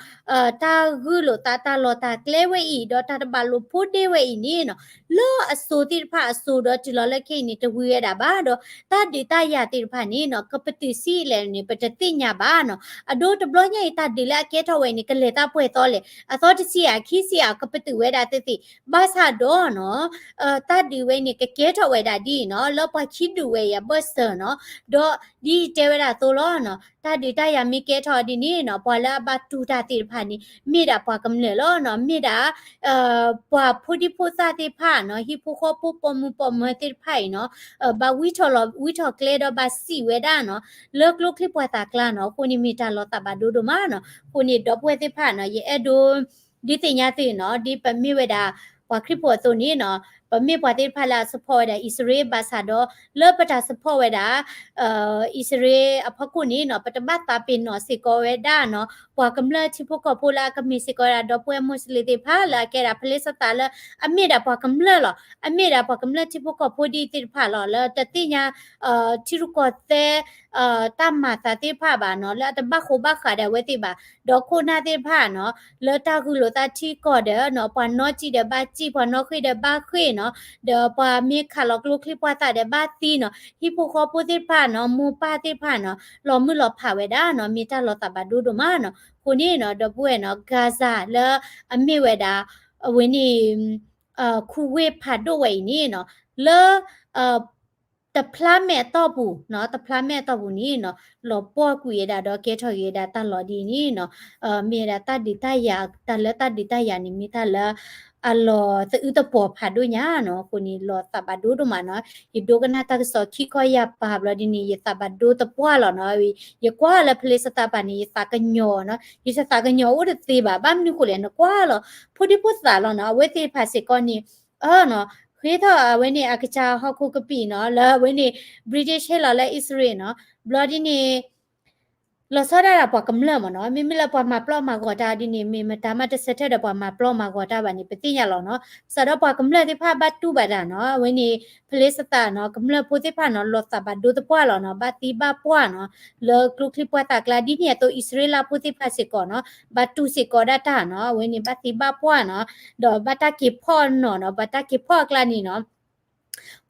တၢ်ဂုာ်လိာ်သး တၢ်လီၢ်တၢ်ကျဲဝဲအံၤ ဒီးတၢ်တဘၣ်လိာ်ဖိးဒ့ဝဲအံၤန့ၣ်နီၤ လၢအစိၤသ့ၣ်တဖၣ်အစိၤဒီးတုၤလီၤလၢခဲအံၤန့ၣ် တဝံၤဝဲဒၣ်ဘၣ်ဒီး တၢ်ဒုးတၢ်ယၤသ့ၣ်တဖၣ်န့ၣ်နီၤ ကပတုာ်ဆံးလဲၣ်န့ၣ် ပတသ့ၣ်ညါဘၣ်နီၤ. အဒိတဘျီညါအံၤ တၢ်ဒုးလၢအကဲထီၣ်ဝဲန့ၣ် ကလဲၤသးပှဲၤသီလဲၣ် အသီတဆံဧါ ခံဆံဧါ ကပတုာ်ဝဲဒၣ်သ့သ့ ဘၣ်ဆၣ်ဒီးနီၤ တၢ်ဒုးဝဲန့ၣ် ကကဲထီၣ်ဝဲဒၣ်ဒ်အံၤနီၤ လၢပှၤခံဒူၣ်ဝဲအံၤအဘၢၣ်စၢၤနီၤ ဒီးဒ်တဲဝဲဒၣ်အသိးလီၤနီၤ တၢ်ဒုးတၢ်ယၤမ့ၢ်ကဲထီၣ်ဒ်န့ၣ်နီၤ ပှၤလၢအဘၣ်တူၢ်တၢ်သ့ၣ်တဖၣ်န့ၣ် မ့ၢ်ဒၣ်ပှၤကမျၢၢ်လီၤနီၤ မ့ၢ်ဒၣ် ပှၤဖိဒံဖိသၣ်သ့ၣ်တဖၣ်နီၤ ဟံၣ်ဖိဃီဖိပိာ်မုၣ်ပိာ်မၢၤသ့ၣ်တဖၣ်အံၤနီၤ ဘၣ်ဝံထီၣ်လီၤဝံထီၣ်ကျဲဒီးဘၣ်စံးဝဲဒၣ်နီၤ လၢကျိချံပှၤသးကျါနီၤ အဃိန့ၣ် မ့ၢ်တၢ်လီၤသးဘၣ်ဒိဒိၣ်မးနီၤ အဃိန့ၣ် ဒီပုၢ်ဝဲၢ်သ့ၣ်တဖၣ်နီၤ ယအဲၣ်ဒိး ဒုးသ့ၣ်ညါသုနီၤ ဒ်ပမ့ၢ်ဝဲဒၣ် ပှၤခရံာ်ဖိအသိးန့ၣ်နီၤ ပမ့ၢ်ပှၤသ့ၣ်တဖၣ်လၢအ support ဝဲဒၣ်အံၣ်စရ့လးဘၣ်ဆၣ်ဒီး လၢပတၢ် support ဝဲဒၣ် အံၣ်စရ့လးအဖီခိၣ်န့ၣ်နီၤ ပတဘၣ်သးပ့ၤနီၣ်စ့ၢ်ကီးဝဲဒၣ်နီၤ ပှၤကမျၢၢ်ထံဖိကီၢ်ဖိလၢအကမ့ၢ်စ့ၢ်ကီးဝဲဒၣ် ဒီပုၢ်ဝဲၢ်မူးစလ့ၣ်သ့ၣ်တဖၣ်လၢအကဲဒၣ် Palestine လၢအမ့ၢ်ဒၣ်ပှၤကမျၢၢ်လီၤ. အမ့ၢ်ဒၣ်ပှၤကမျၢၢ်ထံဖိကီၢ်ဖိဒ်သ့ၣ်တဖၣ်လီၤ လၢတသ့ၣ်ညါ ထံရူၢ်ကီၢ်သဲး တၢ်မၤသးသ့ၣ်တဖၣ်ဘၣ်နီၤ လၢအတဘၣ်ဃိဘၣ်ဃးဒီးအဝဲသ့ၣ်ဘၣ် ဒီးခိၣ်နၢ်သ့ၣ်တဖၣ်နီၤ လၢတၢ်ဂုာ်လိာ်သးထံကီၢ်ဒီးနီၤ ပှၤနီၣ်စံၣ်ဒီးဘၣ်စံၣ် ပှၤနီၣ်ဃ့ၢ်ဒီးဘၣ်ဃ့ၢ်နီၤ ဒီးပှၤမ့ၢ်ခးလီၤကျိချံပှၢ်သၣ်ဒီးဘၣ်သံနီၤ ဟံၣ်ဖိဃီဖိသ့ၣ်တဖၣ်နီၤ မိၢ်ပၢ်သ့ၣ်တဖၣ်နီၤ လီၤမုၢ်လီၤဖးဝဲဒၣ်နီၤ မ့ၢ်တၢ်လီၤသးဘၣ်ဒိဒိၣ်မးနီၤ အဃိန့ၣ်နီၤ ဒီပုၢ်ဝဲၢ်နီၤ Gaza လၢအမ့ၢ်ဝဲဒၣ် အဝဲန့ၣ် ခူဝ့ၢ်ဖးဒိၣ်ဝဲအံၤန့ၣ်နီၤ လၢ တဖျါမဲာ်အတီၢ်ပူၤနီၤ တဖျါမဲာ်အတီၢ်ပူၤန့ၣ်နီၤ လီၤပှီၢ်ကွံာ်ဝဲဒၣ်ဒီးကဲထီၣ်က့ၤဝဲဒၣ်တၢ်လီၢ်ဒ်န့ၣ်နီၤ မ့ၢ်ဝဲဒၣ်တၢ်ဒုးတၢ်ယၤ တၢ်လၢတၢ်ဒုးတၢ်ယၤန့ၣ် မ့ၢ်တၢ်လၢ အလီၤသအုးသပှီၤဖးဒိၣ်ညါနီၤ အဃိန့ၣ် လီၤသးဘၣ်ဒိဒိၣ်မးနီၤ ယဒိကနၣ်တၢ်ကစီၣ်ခံခီယၢ်ပၤဘျီဒ်န့ၣ် ယသးဘၣ်ဒိသပှၢ်လီၤနီၤ ယကွၢ်လၢ Palestine တၢ်ပာ်န့ၣ် ယသးကညီၤနီၤ ယတသးကညီၤအိၣ်တသ့ဘၣ် ဘၣ်မနုၤဃိလဲၣ် နကွၢ်လီၤ ဖိဒံဖိသၣ်လီၤနီၤ အဝဲသ့ၣ်တဖၣ်စ့ၢ်ကီးန့ၣ် အနီၤ ဃ့ထီၣ်အဝဲန့ၣ် အကစၢ်ဟီၣ်ခိၣ်ကပံာ်နီၤ လၢအဝဲန့ၣ် British ဟ့ၣ်လီၤလၢအံၣ်စရ့လးနီၤ ဘျီဒ်န့ၣ် လီၤဆီဒၣ်တၢ်ပှၤကမျၢၢ်မ့ၢ်နီၤ မ့မ့ၢ်လၢပှၤမၤပျီမၤဂီၤတၢ်ဒ်န့ၣ် မ့ၢ်မတၤမးတဆၢထၢၣ်ဒီးပှၤမၤပျီမၤဂီၤတၢ်ဘၣ်န့ၣ် ပသ့ၣ်ညါလီၤနီၤ စးဒီးပှၤကမျၢၢ်သ့ၣ်တဖၣ်ဘၣ်တူၢ်ဘၣ်တၢ်နီၤ အဝဲန့ၣ် Palestine နီၤ ကမျၢၢ်ဖိသ့ၣ်တဖၣ်နီၤ လီၤသးဘၣ်ဒိသပှၢ်လီၤနီၤ ဘၣ်သံဘၣ်ပှၢ်နီၤ လၢကျိချံပှၢ်သၣ်ကျါ ဒ်န့ၣ်အသိးအံၣ်စရ့လးဖိသ့ၣ်တဖၣ်စ့ၢ်ကီးနီၤ ဘၣ်တူၢ်စ့ၢ်ကီးဒၣ်တၢ်နီၤ အဝဲန့ၣ်ဘၣ်သံဘၣ်ပှၢ်နီၤ ဒီးဘၣ်တၢ်က့ၤဖီၣ်နီၤနီၤ ဘၣ်တၢ်က့ၤဖီၣ်အကျါန့ၣ်နီၤ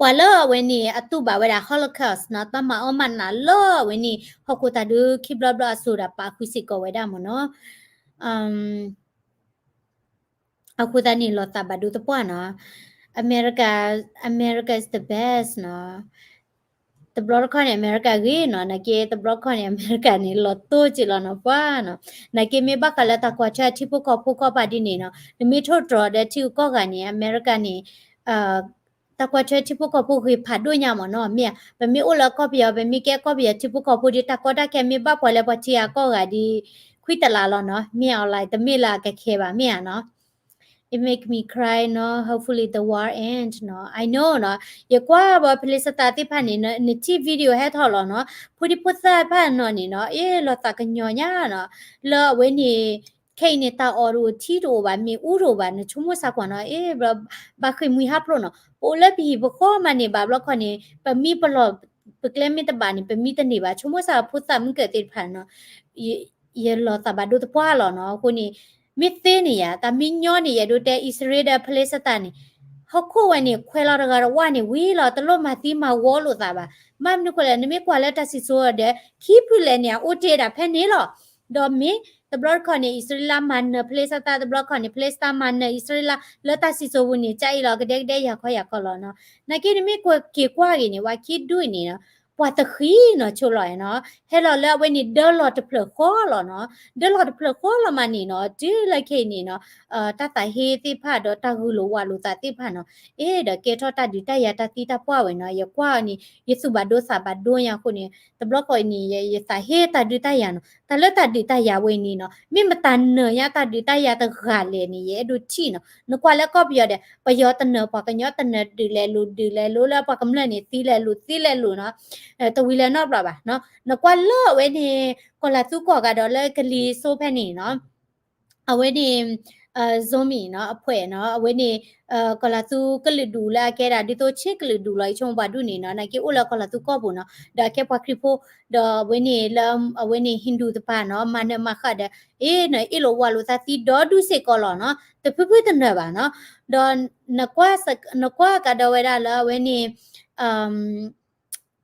ပှၤလၢအဝဲန့ၣ် အတူၢ်ဘၣ်ဝဲဒၣ် Holocaust နီၤ တၢ်မၤအီၣ်မၤနးလၢအဝဲန့ၣ် ဟီၣ်ခိၣ်သးဒုခံဘျီဘျီအစိၤဒီးပာ်ဃုာ်စ့ၢ်ကီးဝဲဒၣ်မ့ၢ်နီၤ အဃိသတးန့ၣ် လီၤသးဘၣ်ဒိသပှၢ်နီၤ America America is the best နီၤ တဘျီတခီၣ်န့ၣ် အမဲရကၤဂ့ၤနီၤ နာ်က့တဘျီတခီၣ်န့ၣ် အမဲရကၤန့ၣ် လီၤတိၢ်က့ၤလီၤနီၤ ပှၢ်နီၤ နာ်က့မ့ၢ်ဘၣ်ဃးလၢတၢ်ကွၢ်ထွဲထံဖိကီၢ်ဖိကီၢ်ပၤဒ်န့ၣ်နီၤ နမ့ၢ်ထိၣ်တြီၤဒီးထံဂုၤကီၢ်ဂၤန့ၣ် အမဲရကၤန့ၣ် တၢ်ကွၢ်ထွဲထံဖိကီၢ်ဖိဂ့ၤဖးဒိၣ်ညါမ့ၢ်နီၤ မ့ၢ်ဧါ ပမ့ၢ်အိၣ်လၢကီၢ်ပယီၤ ပမ့ၢ်ကဲကီၢ်ပယီၤထံဖိကီၢ်ဖိဒီး တၢ်ကီတၢ်ခဲမ့ၢ်ဘၣ်ပှၤလၢပှၤထံဂၤကီၢ်ဂၤဒီး ခွံတလးလီၤနီၤ မ့ၢ်အီၤလၢ တမ့ၢ်လၢအကခဲဘၣ် မ့ၢ်ဧါနီၤ It make me cry နီၤ hopefully the war end နီၤ I know နီၤ ယကွၢ်ဘၣ် Palestine သ့ၣ်တဖၣ်န့ၣ် နထံၣ် video ဟဲထီၣ်လီၤနီၤ ဖိဒံဖိသၣ်တဖၣ်နီၤန့ၣ်နီၤ အ့ၣ် လီၤသးကညီၤညါနီၤ လၢအဝဲန့ၣ် ခဲအံၤန့ၣ် တၢ်အီၣ်တအိၣ်ထံတအိၣ်ဘၣ် မ့ၣ်အူတအိၣ်ဘၣ် နဆိကမိၣ်စ့ၢ်ကီးနီၤ အ့ၣ် ဘၣ်ဃ့ၢ်မှံဟးဖျိးနီၤ ပအိၣ်လၢပဟံၣ်ပဃီမးန့ၣ် ဘၣ်ဘျီခီန့ၣ် ပမံပလီၢ် ပကျဲမ့ၢ်တဘၣ်န့ၣ် ပမံတန့ၢ်ဘၣ် ဆိကမိၣ်စ့ၢ်ကီးဖိသၣ်မုၢ်ကၢၢ်သ့ၣ်တဖၣ်နီၤ ယလီၤသးဘၣ်ဒိသပှၢ်လီၤနီၤ အဃိန့ၣ် မ့ၢ်သ့န့ၣ်ယၤ တၢ်မ့ၢ်ညီန့ၣ် ယအဲၣ်ဒိးတဲအံၣ်စရ့လးဒီး Palestine န့ၣ် ဟီၣ်ခိၣ်ဝဲန့ၣ် ခွဲးလီၤတဂၤတဝၢ်န့ၣ် ဝံၤလီၤ တလိၣ်မၤသံမၤဝီလိာ်သးဘၣ် ဘၣ်မနုၤဃိလဲၣ် နမ့ၢ်ကွၢ်လၢတၢ်စံၣ်စိၤဒီး ခံဖုလဲၣ်န့ၣ် အအိၣ်တ့ၢ်ဒၣ်ဖဲန့ၣ်လီၤ ဒီးမ့ၢ်တဘျီတခီၣ်န့ၣ် အံၣ်စရ့လးမၤနၢၤ Palestine တဘျီတခီၣ်န့ၣ် Palestine မၤနၢၤအံၣ်စရ့လး လၢတၢ်စံၣ်စိၤပူၤန့ၣ် ကအံၤလီၤ ကဒဲကဒဲယၤခီယၤခီလီၤနီၤ နာ်က့နမ့ၢ်က့ၤကွၢ်က့ၤန့ၣ် ဝဲခံဒူၣ်အံၤန့ၣ်နီၤ ပှၤတဃံနီၤ ဆိလီၤနီၤ ဟဲလီၤလၢအဝဲန့ၣ် ဒၢလီၤတဖျၢၣ်ဃီလီၤနီၤ ဒၢလီၤတဖျၢၣ်ဃီလီၤမးန့ၣ်နီၤ တုၤလၢခဲအံၤန့ၣ်နီၤ တၢ်သးဟ့သ့ၣ်တဖၣ်ဒီးတၢ်ဂုာ်လိာ်ဝးလိာ်သးသ့ၣ်တဖၣ်နီၤ အ့ၣ် ဒီးကဲထီၣ်တၢ်ဒုးတၢ်ယၤတၢ်သံတၢ်ပှၢ်ဝဲနီၤ ယကွၢ်အီၤန့ၣ် ယသူၣ်ဘၣ်ဒိသးဘၣ်ဒိညါအဃိန့ၣ် တဘျီဃီအံၤန့ၣ် ယသးဟ့တၢ်ဒုးတၢ်ယၤနီၤ တၢ်လၢတၢ်ဒုးတၢ်ယၤဝဲအံၤန့ၣ်နီၤ မ့ၢ်မတၤနၢၤညါတၢ်ဒုးတၢ်ယၤတဂၤလဲၣ်န့ၣ် ယအဲၣ်ဒိးထံၣ်နီၤ နကွၢ်လၢကီၢ်ပယီၤဒီး ပယီၤတနၢၤ ပှၤကညီတနၢၤ ဒုးလဲၤလိၤ ဒုးလဲၤလိၤလၢပှၤကမျၢၢ်န့ၣ် သံလဲၤလိၤ သံလဲၤလိၤနီၤ တဝံၤလဲၤနီတဘျီဘၣ်နီၤ နကွၢ်လၢအဝဲန့ၣ် ကီၢ်လၤသူကီၢ်ဂၤဒီးလၢကလံၤစိဖဲန့ၣ်နီၤ အဝဲန့ၣ် Zomi နီၤ အဖှဲးနီၤ အဝဲန့ၣ် ကီၢ်လၤသူကလုာ်ဒူၣ်လၢအကဲဒၣ်ဒ်သိးဆ့ကလုာ်ဒူၣ်လီၤ ယဆိကမိၣ်ပှၤဒူၣ်န့ၣ်နီၤ နာ်က့အိၣ်လၢကီၢ်လၤသူကီၢ်ပူၤနီၤ ဒီးအကဲပှၤခရံာ်ဖိ ဒီးအဝဲန့ၣ်လၢ အဝဲန့ၣ် Hindu တပၤနီၤ မၤနၢၤမၤဃၣ်ဒီး အ့ၣ် နအ့ၣ်လိာ်ဝးလိာ်သးသံဒီဒူၣ်စ့ၢ်ကီးလီၤနီၤ တဖုဖုတနၢၤဘၣ်နီၤ ဒီး နကွၢ်ကဒီးဝဲဒၣ်လၢအဝဲန့ၣ်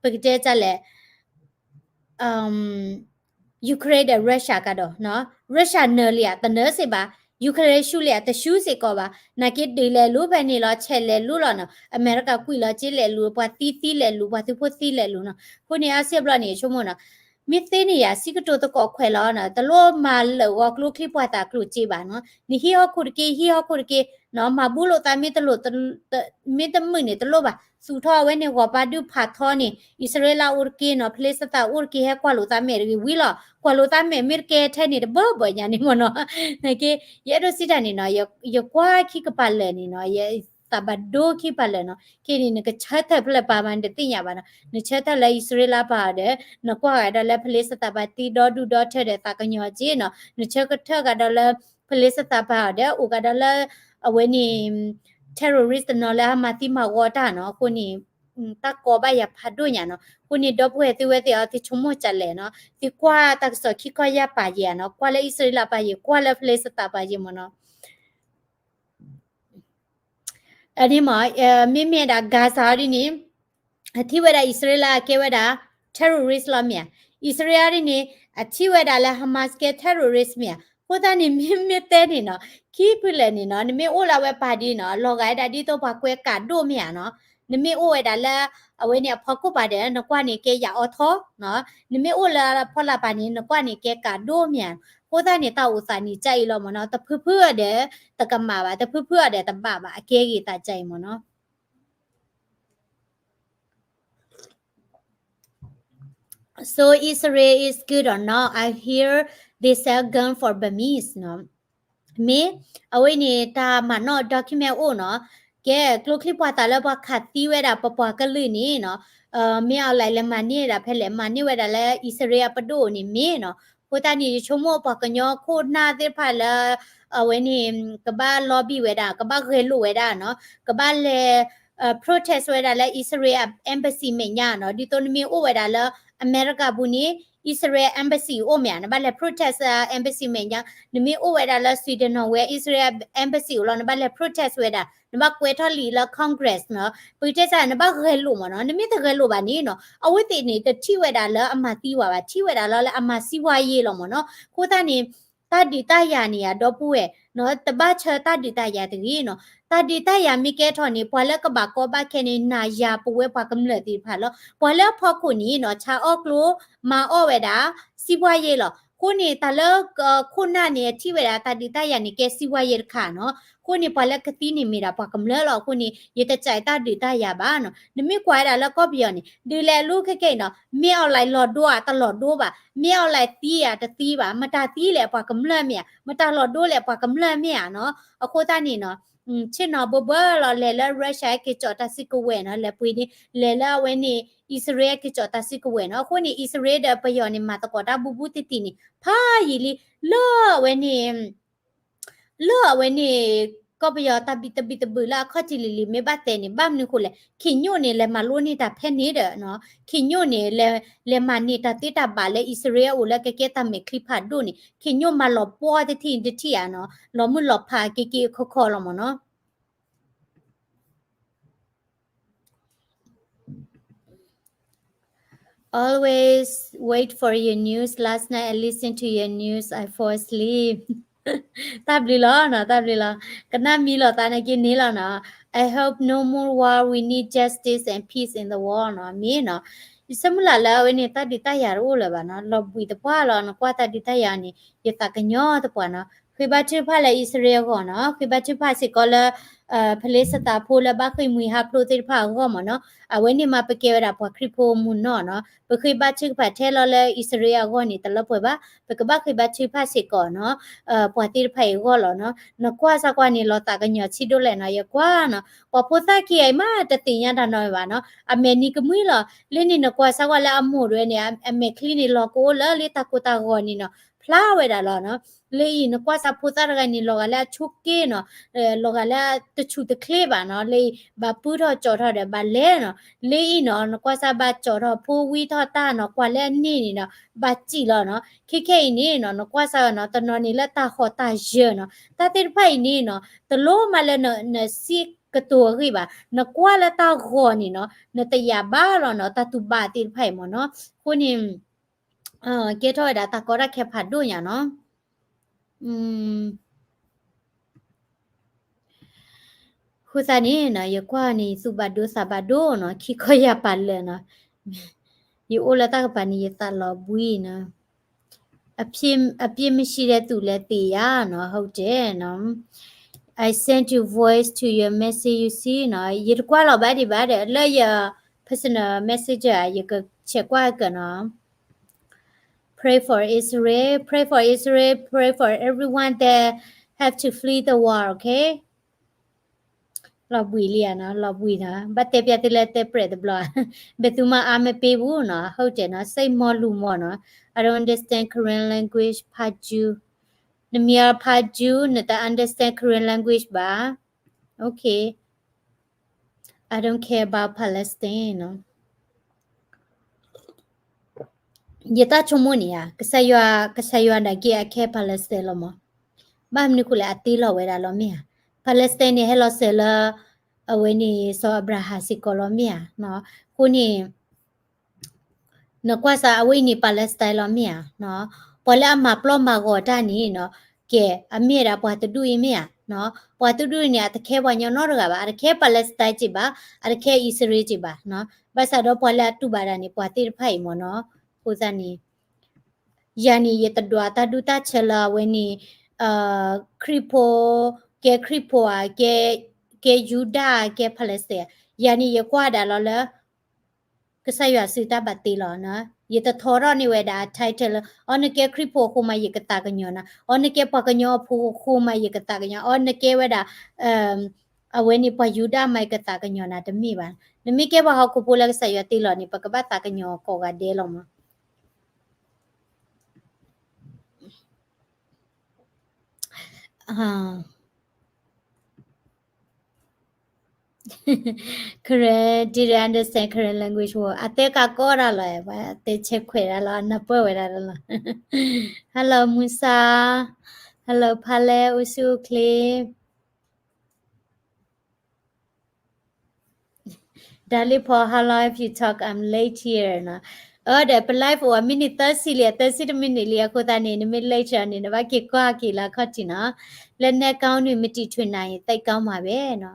ပကတဲတၢ်လဲၣ် Ukraine ဒီး Russia ကဒီးနီၤ Russia နၢၤလံဧါ တနၢၤစ့ၢ်ဘၣ် Ukraine ရှုံးလံဧါ တရှုံးစ့ၢ်ကီးဘၣ် နာ်က့ဒုးလဲၤလိၤဖဲန့ၣ်လီၤ ဆဲးလဲၤလိၤလီၤနီၤ အမဲရကၤကွံာ်လီၤ က့လဲၤလိၤ ပှၤသံသံလဲၤလိၤ ပှၤသုးဖိသံလဲၤလိၤနီၤ အဃိန့ၣ် အါစုဘျီန့ၣ် ယဆိကမိၣ်နီၤ မ့ၢ်သ့န့ၣ်ယၤ စံးကတိၤသကိးခွဲးလီၤနီၤ တလိၣ်မၤလၢာ်ဂီၤကျိချံပှၤသးကျိၤစ့ဘၣ်နီၤ နဟံးဟီၣ်ခိၣ်တက့ၢ် ဟံးဟီၣ်ခိၣ်တက့ၢ်နီၤ မၤဘူၣ်လိာ်သးမ့ၢ်တလိၣ် မ့ၢ်တမုာ်န့ၣ်တလိၣ်ဘၣ် သူၣ်ထီၣ်အဝဲန့ၣ် ဂီၤပၤဒုးဖးထီန့ၣ် အံၣ်စရ့လးအိၣ်တက့ၢ်နီၤ ဖလ့စတၤအိၣ်တက့ၢ် ဟဲကွၢ်လိာ်သးမဲာ်တဂ့ၤဝံၤလီၤ ကွၢ်လိာ်သးမဲာ်မ့ၢ်တကဲထဲန့ၣ်တဘၢဘၢညါန့ၣ်မ့ၢ်နီၤ နာ်က့ ယအဲၣ်ဒိးစံးတၢ်န့ၣ်နီၤ ယကွၢ်ခံကပၤလၢာ်န့ၣ်နီၤ ယ သးဘၣ်ဒိခံပာ်လၢာ်နီၤ. ခဲအံၤန့ၣ် နကဆၢထၢၣ်ဖဲလဲၣ်ပာ်မး နတသ့ၣ်ညါဘၣ်နီၤ. နဆၢထၢၣ်လၢအံၣ်စရ့လးပာ်အီၤဒီး နကွၢ်ဂၤဒီးလၢ ဖလ့စတၤပာ်တံဒီဒူၣ်ဒီထၢဒီးသးကညီၤက့နီၤ. နဆၢကထၢၣ်ဂၤဒီးလၢ ဖလ့စတၤပာ်အီၤဒီး အိၣ်ဂၤဒီးလၢ အဝဲန့ၣ် terrorist တနီၤလၢအမၤသံမၤဂီၤတၢ်နီၤ. အဃိန့ၣ် တၢ်ကီဘၣ်ယၤဖးဒိၣ်ညါနီၤ. အဃိန့ၣ် ဒီပုၢ်ဝဲၢ်သုဝဲသ့ၣ်အီၤ သုဆိကမိၣ်ကလဲၣ်နီၤ. သုကွၢ်တၢ်ကစီၣ်ခံခီယၢ်ပာ်ယဲၢ်နီၤ. ကွၢ်လၢအံၣ်စရ့လးပာ်ယဲၢ်, ကွၢ်လၢဖလ့စတၤပာ်ယဲၢ်မ့ၢ်နီၤ. အန့ၣ်မ့ၢ် မ့မ့ၢ်ဒၣ် Gaza ဒ်န့ၣ် အထံၣ်ဝဲဒၣ်အံၣ်စရ့လးကဲဝဲဒၣ် terrorist လီၤမ့ၢ်ဧါ. အံၣ်စရ့လးဒ်န့ၣ် အထံၣ်ဝဲဒၣ်လၢ Hamas ကဲ terrorist မ့ၢ်ဧါ. အဃိသတးန့ၣ် မ့မ့ၢ်တဲန့ၣ်နီၤ ခံဖုလဲၣ်န့ၣ်နီၤ နမ့ၢ်အိၣ်လၢအဝဲပာ်ဒ်နီၤ လီၤဂာ်ဝဲဒၣ်ဒ်သိးပှၤကွဲးကးဒိၣ်မ့ၢ်ဧါနီၤ. နမ့ၢ်အိၣ်ဝဲဒၣ်လၢ အဝဲန့ၣ်အဖီခိၣ်ပာ်ဒီး နကွၢ်န့ၣ်ကဲယၤအီထီနီၤ. နမ့ၢ်အိၣ်လၢဖီလာ်ပာ်န့ၣ် နကွၢ်န့ၣ်ကဲကးဒိၣ်မ့ၢ်ဧါ. အဃိသတးန့ၣ် တၢ်အိၣ်သးန့ၣ် ကအံၤလီၤမ့ၢ်နီၤ. တဖုဖုအီၤဒီး တကမၣ်ဘၣ်, တဖုဖုအီၤဒီးတဘၣ်ဘၣ်, အကဲဂ့ၤသးကအံၤမ့ၢ်နီၤ. So Israel is good or not? I hear they sell gun for Burmese နီၤ. မ့ၢ် အဝဲန့ၣ် တၢ်မၤနီၣ် document အိၣ်နီၤ. ကဲ ကျိချံပှၤသးလၢပှၤခးသံဝဲဒၣ်ပပှၤကလုာ်န့ၣ်နီၤ, မ့ၢ်အီၤလဲၣ် လဲၤမၤန့ၢ်ဝဲဒၣ်ဖဲလဲၣ်, မၤန့ၢ်ဝဲဒၣ်လၢအံၣ်စရ့လးအပဒိၣ်န့ၣ်မ့ၢ်နီၤ. အဃိသတးန့ၣ် ယဆိကမိၣ်ပှၤကညီခိၣ်နၢ်သ့ၣ်တဖၣ်လၢ အဝဲန့ၣ် ကဘၣ် lobby ဝဲဒၣ်, ကဘၣ်ဂဲၤလိာ်ဝဲဒၣ်နီၤ, ကဘၣ်လဲၤ protest ဝဲဒၣ်လၢ အံၣ်စရ့လး embassy မဲာ်ညါနီၤ. ဒ်သိးနမ့ၢ်အိၣ်ဝဲဒၣ်လၢအမဲရကၤပူၤန့ၣ် အံၣ်စရ့လး embassy အိၣ်မ့ၢ်ဧါ, နဘၣ်လဲၤ protest embassy မဲာ်ညါ, နမ့ၢ်အိၣ်ဝဲဒၣ်လၢ Sweden နီၤဝဲ အံၣ်စရ့လး embassy အိၣ်လီၤ, နဘၣ်လဲၤ protest ဝဲဒၣ်, နဘၣ်ကွဲးထီၣ်လံာ်လၢ Congress နီၤ, ပကတဲစ့ၢ် နဘၣ်ဂဲၤလိာ်မ့ၢ်နီၤ, နမ့ၢ်တဂဲၤလိာ်ဘၣ်န့ၣ်နီၤ အဝဲသ့ၣ်န့ၣ် တထံၣ်ဝဲဒၣ်လၢအမၤသံဝဲဘၣ်, ထံၣ်ဝဲဒၣ်လၢ လၢအမၤစံးဝါယဲလီၤမ့ၢ်နီၤ. အဃိသတးန့ၣ် တၢ်ဒုးတၢ်ယၤန့ၣ် အဒီပုၢ်ဝဲၢ်နီၤ, တဘၣ်ဆၢတၢ်ဒုးတၢ်ယၤတဂ့ၤနီၤ. တၢ်ဒုးတၢ်ယၤမ့ၢ်ကဲထီၣ်န့ၣ် ပှၤလၢကဘၣ်ကီဘၣ်ခဲန့ၣ် နၤယၤပဝဲပှၤကမျၢၢ်သ့ၣ်တဖၣ်လီၤ. ပှၤလၢအဖီခိၣ်န့ၣ်နီၤ ဆါအီၣ်ကျိ မၤအီၣ်ဝဲဒၣ် စံးဝါယဲလီၤ. အဃိန့ၣ် တၢ်လၢ ခိၣ်နၢ်န့ၣ် အထံၣ်ဝဲဒၣ်တၢ်ဒုးတၢ်ယၤန့ၣ် ကဲစံးဝါယဲတခါနီၤ. အဃိန့ၣ် ပှၤလၢကသံန့ၣ်မ့ၢ်ဒၣ်ပှၤကမျၢၢ်လီၤ. အဃိန့ၣ် ယတစံးတၢ်ဒုးတၢ်ယၤဘၣ်နီၤ. နမ့ၢ်ကွၢ်ဝဲဒၣ်လၢကီၢ်ပယီၤန့ၣ် ဒုးလဲၤလူၤခဲကဲအံၤနီၤ, မ့ၢ်အီၤလဲၣ်လီၤဒိဧါ တလီၤဒိဘၣ်, မ့ၢ်အီၤလဲၣ်သံဧါတသံဘၣ်, မတၤသံလဲၣ်ပှၤကမျၢၢ်မ့ၢ်ဧါ, မတၤလီၤဒိလဲၣ်ပှၤကမျၢၢ်မ့ၢ်ဧါနီၤ. အဃိသတးန့ၣ်နီၤ ဆ့ၣ်နီၤဘၢဘၢလီၤ လဲၤလၢ Russia က့ၤကၠီၣ်တၢ်စုကဝဲၤနီၤ, လဲၤပှ့ၤန့ၣ် လဲၤလၢအဝဲန့ၣ် အံၣ်စရ့လးက့ၤကၠီၣ်တၢ်စုကဝဲၤနီၤ. အဃိန့ၣ် အံၣ်စရ့လးဒီးပယီၤန့ၣ် မၤသကိးတၢ်ဘူးဘူးတံၢ်တံၢ်န့ၣ် ဖးယံာ်လံ လၢအဝဲန့ၣ် လၢအဝဲန့ၣ် ကီၢ်ပယီၤတၢ်ဘံၣ်တဘံၣ်တဘုၣ်လၢအခီၣ်ထံးလံၤလံၤ မ့ၢ်ဘၣ်တဲန့ၣ် ဘၣ်မနုၤဃိလဲၣ်, ခ့ၣ်ညိၣ်န့ၣ် လဲၤမၤလိန့ၢ်တၢ်ဖဲန့ၣ်ဒီးနီၤ, ခ့ၣ်ညိၣ်န့ၣ် လဲၤမၤန့ၢ်တၢ်သ့တၢ်ဘၣ်လၢအံၣ်စရ့လးအိၣ်လၢကကဲတၢ်မဲာ်ချံဖးဒိၣ်န့ၣ် ခ့ၣ်ညိၣ်မၤလီၤပှီၢ်တထံၣ်တထံၣ်ဧါနီၤ, လီၤမုၢ်လီၤဖးက့ၤက့ၤခီခီလီၤမ့ၢ်နီၤ. Always wait for your news. Last night I listened to your news, I fall asleep. တၢ်ဘျုးလီၤနီၤ, တၢ်ဘျုးလီၤ. ကနၣ်မံလီၤသးနာ်က့န့ၣ်လီၤနီၤ. I hope no more war. We need justice and peace in the world နီၤ. မ့ၢ်နီၤ. ယဆၢမုၢ်လၢ်လၢအဝဲန့ၣ် တၢ်ဒုးတၢ်ယၤတအိၣ်လၢၤဘၣ်နီၤ. လီၤဘှံးသပှၢ်လီၤ, နကွၢ်တၢ်ဒုးတၢ်ယၤန့ၣ် ယသးကညီၤသပှၢ်နီၤ. ဃ့ဘါထုကဖၣ်လၢအံၣ်စရ့လးအဂီၢ်နီၤ. ဃ့ဘါထုကဖၣ်စ့ၢ်ကီးလၢ ဖလ့စတၤဖိလၢဘၣ်ဃ့ၢ်မှံဟးဖျိးသ့ၣ်တဖၣ်အဂီၢ်မ့ၢ်နီၤ. အဝဲန့ၣ်မးပကဲဝဲဒၣ်ပှၤခရံာ်ဖိမုၢ်နီၢ်နီၤ. ပဃ့ဘါထုကဖၣ်ထဲလီၤလၢအံၣ်စရ့လးအဂီၢ်န့ၣ် တလၢပှဲၤဘၣ်. ပကဘၣ်ဃ့ဘါထုကဖၣ်စ့ၢ်ကီးနီၤ, ပှၤသ့ၣ်တဖၣ်အံၤအဂီၢ်လီၤနီၤ. နကွၢ်စၢ်ကွၢ်န့ၣ် လီၤသးကညီၤဆံးဒိၣ်လဲၣ်နီၤ. ယကွၢ်နီၤ, ပှၤဖိသၣ်ခံဂၤအံၤမး တသ့ၣ်ညါတၢ်နီတမံၤဘၣ်နီၤ. အမဲာ်နံၤကမှံလီၤ. လၢန့ၣ်နကွၢ်စၢ်ကွၢ်လၢအမိၢ်တဝဲန့ၣ် အမဲာ်ချံန့ၣ် လီၤကအိၣ်လၢလၢတၢ်ကိၢ်တၢ်ဂီၤန့ၣ်နီၤ, ဖျါဝဲဒၣ်လီၤနီၤ. လၢအံၤ နကွၢ်စၢ်ဖိသၣ်တဂၤန့ၣ် လီၤဂာ်လၢအဆိက့နီၤ, လီၤဂာ်လၢတဆူၣ်တချ့ဘၣ်နီၤ. လၢအံၤ ဘၣ်ပုၢ်ထီၣ်ကၠီထီၣ်ဒီးဘၣ်လဲၤနီၤ. လၢအံၤနီၤ နကွၢ်စၢ်ဘၣ်ကၠီထီၣ်ဖိဝံထီၣ်တၢ်နီၤ, ကွၢ်လၢအန့ၣ်န့ၣ်နီၤ ဘၣ်စံၣ်လီၤနီၤ. ခဲခဲအံၤန့ၣ်နီၤ နကွၢ်စၢ်နီၤ တနီၤန့ၣ်လၢတၢ်ဟီၣ်တၢ်ယၢၤနီၤ. တၢ်သ့ၣ်တဖၣ်အံၤန့ၣ်နီၤ တလိၣ်မးလၢနစံးကတိၤအဂ့ၢ်ဘၣ်. နကွၢ်လၢတၢ်ဂီၤန့ၣ်နီၤ နတယာ်ဘၣ်လီၤနီၤ, တၢ်တူၢ်ဘၣ်သ့ၣ်တဖၣ်အံၤမ့ၢ်နီၤ. အဃိန့ၣ် ကဲထီၣ်ဝဲဒၣ်တၢ်ကီတၢ်ခဲဖးဒိၣ်ညါနီၤ. အဃိသတးန့ၣ်နီၤ ယကွၢ်န့ၣ် ယသူၣ်ဘၣ်ဒိသးဘၣ်ဒိနီၤ, ခံခီယၢ်ပာ်လၢာ်နီၤ. ယအိၣ်လၢတၢ်ကပၤန့ၣ် ယသးလီၤဘှံးနီၤ. အပြစ်မရှိတဲ့သူလည်းသေရနီၤ, ဟုတ်တယ်နော်. I sent you voice to your message, you see နီၤ. ယတကွၢ်လီၤဘၣ်ဒံးဘၣ်ဒီး လၢယ personal messenger ယကဆဲးကွၢ်ကနီၤ. Pray for Israel, pray for Israel, pray for everyone that have to flee the war, okay? လီၤဘှံးလံဧါနီၤ, လီၤဘှံးနီၤ, ဘၣ်တဲပျးသုလၢတဲပြဲးတဘျီ, ဘယ်သူမှအားမပေးဘူးနီၤ, ဟုတ်တယ်နီၤ, စိတ်မီလူမီနီၤ, I don't understand Karen language ဖါယူ, နမ့ၢ်အီၤဖါယူ, နတ understand Karen language ဘၣ်, okay, I don't care about Palestine နီၤ. ယတၢ်ဆိကမိၣ်န့ၣ်ဧါ, ကစၢ်ယွၤ, ကစၢ်ယွၤနာ်က့ အခဲ Palestine လီၤမး, ဘၣ်မနုၤဃိလဲၣ် အတ့လီၤဝဲဒၣ်လီၤမ့ၢ်ဧါ, Palestine န့ၣ် ဟဲလီၤစၢၤလၢ အဝဲန့ၣ် စီၤအၤဘြၤဟၣ်စ့ၢ်ကီးလီၤမ့ၢ်ဧါ, အဃိန့ၣ် နကွၢ်စးအဝဲအံၤန့ၣ် Palestine လီၤမ့ၢ်ဧါ, ပှၤလၢအမၤပျီမၤဂီၤတၢ်န့ၣ်နီၤ, ကဲ အမ့ၢ်ဝဲဒၣ်ပှၤတဒူၣ်အံၤမ့ၢ်ဧါ, ပှၤတဒူၣ်န့ၣ် အတခဲပှၤကညီနီတဂၤဘၣ်, အတခဲ Palestine က့ဘၣ်, အတခဲအံၣ်စရ့လးက့ဘၣ်, ဘၣ်ဆၣ်ဒီးပှၤလၢအတူၢ်ဘၣ်တၢ်န့ၣ် ပှၤသ့ၣ်တဖၣ်အံၤမ့ၢ်နီၤ, အဃိသတးန့ၣ် ယၤန့ၣ် ယတဒွးတၢ်ဒူၣ်တၢ်ဆၢလၢအဝဲန့ၣ် ခရံာ်ဖိ, ကဲခရံာ်ဖိဧါ, ကဲယူဒၤ, ကဲ Palestine, ယၤန့ၣ် ယကွၢ်ဒၣ်လီၤလၢ ကစၢ်ယွၤစုတၢ်ဘၣ်တ့လီၤနီၤ, ယတထီထီၣ်န့ၢ်ဝဲဒၣ် title လၢ အီ နကဲခရံာ်ဖိအဃိမး ယကသးကညီၤနၤ, အီ နကဲပှၤကညီအဖိအဃိမး ယကသးကညီၤ, အီ နကဲဝဲဒၣ် အဝဲန့ၣ်ပှၤယူဒၤမး ယကသးကညီၤနၤ တမ့ၢ်ဘၣ်. နမ့ၢ်ကဲပှၤဟီၣ်ခိၣ်ဖိလၢကစၢ်ယွၤတ့လီၤန့ၣ် ပကဘၣ်သးကညီၤကိးဂၤဒဲးလီၤမး. Karen didn't understand Karen language ဝဲ အတဲကးကီတၢ်လီၤ, တဲဆဲခွဲးတၢ်လီၤ, နပၢၢ်ဝဲဒၣ်တၢ်လီၤ. Hello Musa, hello ဖါလဲ, အိၣ်ဆူၣ်အိၣ်ချ့ Dalí Paul, how long have you talk? I'm late here နီၤ. အၢ ဒီးပ live အိၣ်အ minute သၢဆံလံ, အသၢဆံတ minute လံ, အဃိသတးန့ၣ် နမ့ၢ် late န့ၣ် နဘၣ်က့ၤကွၢ်က့ၤလၢအခီၣ်ထံးနီၤ. လက်နက်ကောင်းတွေ မတည်ထွင်နိုင်ရင် သိပ်ကောင်းမှာပဲနီၤ.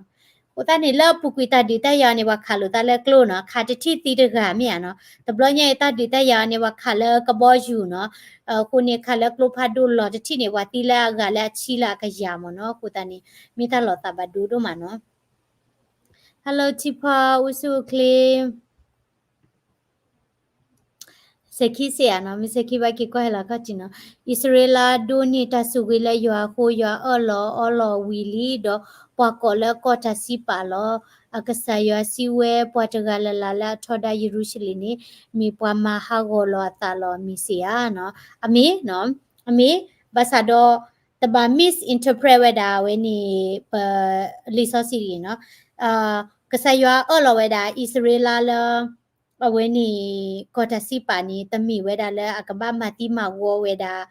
အဃိသတးန့ၣ် လၢအပူၤကွံာ်တၢ်ဒုးတၢ်ယၤအီၤန့ၣ် ပှၤခးလိာ်သးလၢကျိနီၤ, ခးတထံၣ်သံတဂၤမ့ၢ်ဧါနီၤ. တဘျီညါအံၤတၢ်ဒုးတၢ်ယၤအီၤန့ၣ် ပှၤခးလၢကဘီယူၤနီၤ. အဃိန့ၣ် ခးလၢကျိဖးဒိၣ်လီၤတထံၣ်န့ၣ် ပှၤသံလၢအဂၤလၢအဆံလၢအကယၤမ့ၢ်နီၤ. အဃိသတးန့ၣ် မ့ၢ်တၢ်လီၤသးဘၣ်ဒိဒိၣ်မးနီၤ. Hello ထံဖီ, အိၣ်ဆူၣ်အိၣ်ချ့ စဲၤခံစ့ၢ်ဧါနီၤ, မ့ၢ်စဲၤခံဘၣ်က့ၤကွၢ်ဟဲလီၤခီၣ်ထံးနီၤ. အံၣ်စရ့လးဒိးန့ၢ်တၢ်ဆိၣ်ဂ့ၤလၢယွၤအဃိ ယွၤအၢၣ်လီၤအီလီၤဝံၤလံ, ဒီးပှၤကိးလၢကီၢ်တၢ်စံးပာ်လီၤ. အကစၢ်ယွၤစံးဝဲ ပှၤတဂၤလၢ်လၢ်လၢအထီဒါယရူၤၡလ့ၣ်န့ၣ် မ့ၢ်ပှၤမၤဟးဂီၤလီၤအသးလီၤ မ့ၢ်စ့ၢ်ဧါနီၤ. အမ့ၢ်နီၤ, အမ့ၢ်, ဘၣ်ဆၣ်ဒီး တဘၣ် misinterpret ဝဲဒၣ်အဝဲန့ၣ် ပလံာ်စီဆှံအံၤနီၤ. ကစၢ်ယွၤအၢၣ်လီၤဝဲဒၣ်အံၣ်စရ့လးလၢ အဝဲန့ၣ် ကီၢ်တၢ်စံးပာ်န့ၣ် တမ့ၢ်ဝဲဒၣ်လၢအကဘၣ်မၤသံမၤဝီဝဲဒၣ်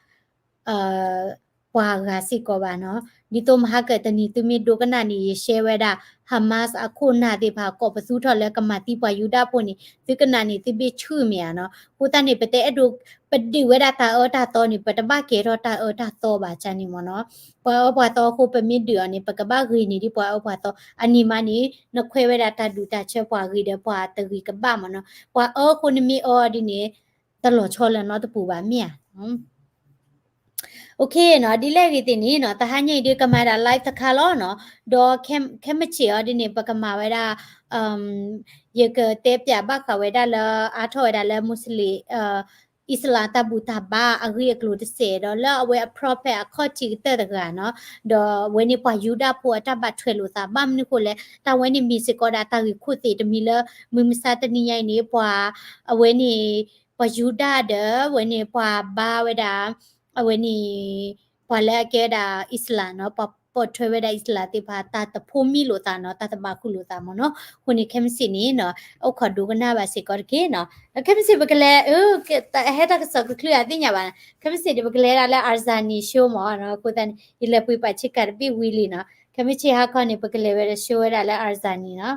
ပှၤဂၤစ့ၢ်ကီးဘၣ်နီၤ. ဒ်သိးမဟါကတနံၤသုမ့ၢ်ဒိကနၣ်န့ၣ် ယရှဲဝဲဒၣ် Hamas အခိၣ်နၢ်သ့ၣ်တဖၣ် ကိးပသူထီၣ်လၢကမၤသံပှၤယူဒၤဖိန့ၣ် သုကနၣ်န့ၣ် သုဘ့ၣ်ဆူၣ်မ့ၢ်ဧါနီၤ. အဃိသတးန့ၣ် ပတအဲၣ်ဒိး ပဒုးဝဲဒၣ်တၢ်အၢတၢ်သီန့ၣ် ပတဘၣ်ကဲထီၣ်တၢ်အၢတၢ်သီဘၣ်ကန့ၣ်မ့ၢ်နီၤ. ပှၤအၢပှၤသီအဃိ ပမ့ၢ်ဒုးအီၤန့ၣ် ပကဘၣ်ဂ့ၤန့ၢ်ဒ်ပှၤအၢပှၤသီ အန့ၣ်မးန့ၣ် နခွဲးဝဲဒၣ်တၢ်ဒုးတၢ်ဆၢပှၤဂ့ၤဒီးပှၤတဂ့ၤကဘၣ်မ့ၢ်နီၤ. ပှၤအၢအဃိနမ့ၢ်အၢအီၤဒ်န့ၣ် တလီၤဆီလၢၤနီတပူၤဘၣ်မ့ၢ်ဧါ. Okay နီၤ, ဒ်လဲၣ်ဂ့ၤသ့ၣ်န့ၣ်နီၤ, တဟါညါအံၤဒုးကမၤဒၣ် live တခါလီၤနီၤ, ဒီးခဲမုၢ်ဆ့ၣ်အီၤဒ်န့ၣ် ပကမၤဝဲဒၣ် ယကတဲပၠးဘၣ်ဃးဝဲဒၣ်လၢ အါထီၣ်ဝဲဒၣ်လၢ Muslim အံၣ်စလၣ်တၢ်ဘူၣ်တၢ်ဘါအဂ့ၢ်အကျိၤတစဲးဒီး လၢအဝဲအ prophet အခီၣ်ထံးကတၢၢ်တဂၤနီၤ, ဒီးအဝဲန့ၣ်ပှၤယူဒၤဖိအတၢ်ဘၣ်ထွဲလိာ်သး ဘၣ်မနုၤဃိလဲၣ် တၢ်ဝဲန့ၣ်မ့ၢ်စ့ၢ်ကီးဒၣ်တၢ်ဂ့ၢ်ခိၣ်သ့ၣ်တမံၤလၢ မုၢ်မဆါတနံၤညါအံၤန့ၣ် ပှၤ အဝဲန့ၣ် ပှၤယူဒၤဒီး အဝဲန့ၣ်ပှၤဘါဝဲဒၣ် အဝဲန့ၣ် ပှၤလၢအကဲဝဲဒၣ်အံၣ်စလၣ်နီၤ, ပှၤပိာ်ထွဲဝဲဒၣ်အံၣ်စလၣ်သ့ၣ်တဖၣ် တၢ်တဖိမံလိာ်သးနီၤ, တၢ်တဘၣ်ဃုာ်လိာ်သးမ့ၢ်နီၤ. အဃိန့ၣ် ခဲမုၢ်ဆ့ၣ်န့ၣ်နီၤ အိၣ်ခိးဒိကနၣ်ဘၣ်စ့ၢ်ကီးတက့ၢ်နီၤ. ခဲမုၢ်ဆ့ၣ်ပကလဲၤ အဟဲတၢ်ကစီၣ်ကချုးအသ့ၣ်ညါဘၣ်, ခဲမုၢ်ဆ့ၣ်န့ၣ် ပကလဲၤဒၣ်လၢ Arzani show မ့ၢ်နီၤ. အဃိသတးန့ၣ် ယလဲၤပှ့ၤပာ်ဆ့ကၤတဘ့ၣ်ဝံၤလံနီၤ. ခဲမုၢ်ဆ့ၣ်ဟါခီန့ၣ် ပကလဲၤဝဲဒၣ် show ဝဲဒၣ်လၢ Arzani နီၤ.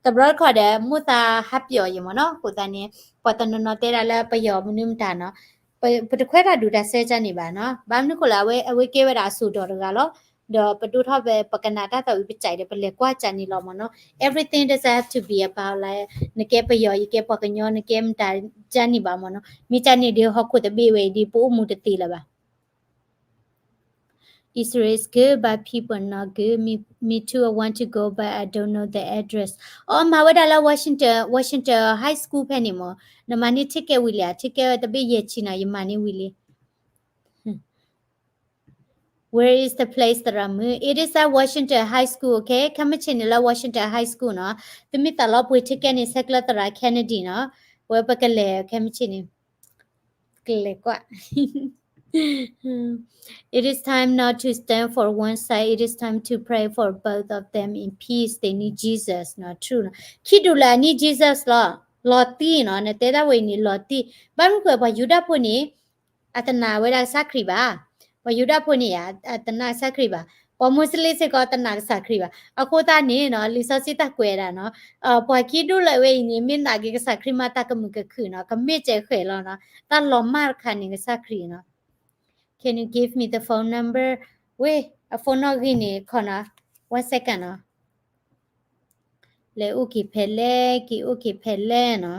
တဘျီတခီၣ်ဒီး မိၢ်သးဟးပျီၢ်ယံၤမ့ၢ်နီၤ. အဃိသတးန့ၣ် ပှၤတနီၤနီၤတဲဒၣ်လၢပယီၤမနုၤမတၤနီၤ, ပတခွဲးတၢ်ဒုးတၢ်ဆၢကန့ၣ်ဘၣ်နီၤ. ဘၣ်မနုၤဃိလဲၣ် အဝဲကဲဝဲဒၣ်အစိၢ်ဒီးတဂၤလီၤ. ဒီးပဒိၣ်ထီၣ်ဖဲ ပကနၣ်တၢ်သးဝံၣ်ပကဲဒီး ပလဲၤကွၢ်ကန့ၣ်လီၤမ့ၢ်နီၤ. Everything doesn't have to be about like နကဲပယီၤ ယကဲပှၤကညီ နကဲမတၤကန့ၣ်ဘၣ်မ့ၢ်နီၤ. မ့ၢ်ကန့ၣ်ဒီး ဟီၣ်ခိၣ်တဘ့ၣ်ဝဲအံၤဒီး ပအိၣ်မူတသ့လၢၤဘၣ်. Israel is good, but people not good. Me, me too, I want to go, but I don't know the address. အမၤဝဲဒၣ်လၢ Washington, Washington High School ဖဲန့ၣ်မ့ၢ်, နမၤန့ၢ် ticket ဝံၤလံဧါ. Ticket တဘ့ၣ်ယဲၢ်ဆံနီၤ, ယမၤန့ၢ်ဝံၤလံ. Where is the place သရၣ်မုၣ်? It is at Washington High School, okay? ခဲမုၢ်ဆ့ၣ်န့ၣ်လၢ Washington High School နီၤ. သုမ့ၢ်သးလီပှ့ၤ ticket န့ၣ် ဆဲးကျၢသရၣ် Kennedy နီၤ. ဝဲပကလဲၤ ခဲမုၢ်ဆ့ၣ်န့ၣ် ကလဲၤကွၢ် It is time not to stand for one side. It is time to pray for both of them in peace. They need Jesus. နီၤ true နီၤ. ခံဒူၣ်လၢအ need Jesus လီၤ. လီၤတံၢ်နီၤ. နတဲတၢ်ဝဲအံၤန့ၣ် လီၤတံၢ်. ဘၣ်မနုၤဃိ ပှၤယူဒၤဖိန့ၣ် အတနာ်ဝဲဒၣ်ကစၢ်ခရံာ်ဘၣ်. ပှၤယူဒၤဖိန့ၣ် အတနာ်ကစၢ်ခရံာ်ဘၣ်. ပှၤမူစလ့ၣ်စ့ၢ်ကီးတနာ်ကစၢ်ခရံာ်ဘၣ်. အဃိသတးန့ၣ်နီၤ လံာ်စီဆှံတၢ်ကွဲးဒၣ်နီၤ, ပှၤခံဒူၣ်လၢဝဲအံၤန့ၣ် မ့ၢ်နာ်က့ၤကစၢ်ခရံာ်မၤတၢ်ကမုာ်ကခုၣ်နီၤ, ကမ့ၢ်စဲးဃဲးလီၤနီၤ, တၢ်လီၤမၢ်တခါန့ၣ်ကစၢ်ခရံာ်နီၤ. Can you give me the phone number? ဝ့ၢ် အ phone နီၣ်ဂံၢ်န့ၣ် ခီနီၤ, one second နီၤ. လဲၤအိၣ်က့ၤဖဲလဲၣ်, က့ၤအိၣ်က့ၤဖဲလဲၣ်နီၤ.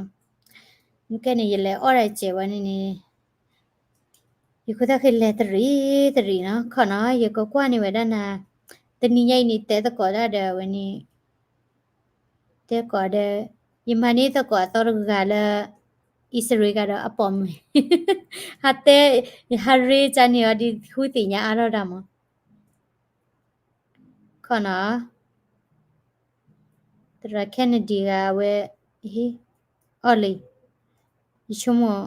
မ့ၢ်ကဲန့ၣ် ယလဲၤအီၣ်ဒၣ်စဲးဝဲန့ၣ်န့ၣ်, ယဃုသၣ်ဃ့လဲၤတရံးတရံးနီၤ, ခီနီၤ, ယကကွၢ်န့ၢ်ဝဲဒၣ်နၤ, တနံၤညါအံၤန့ၣ် တဲသကိးတၢ်ဒီးဝဲန့ၣ်, တဲသကိးဒီး, ယမၤန့ၢ်သကိးအသီတဂၤလၢ အံၣ်စရ့လးကဒီးအပိာ်မုၣ်, ဟးတဲ, ယဟးရ့ကန့ၢ်အီၤဒ်ဃုသ့ၣ်ညါအါထီၣ်တၢ်မး ခီနီၤ, သရၣ် Kennedy ဂၤဝဲ, အီၣ်လံ, ယဆိကမိၣ်,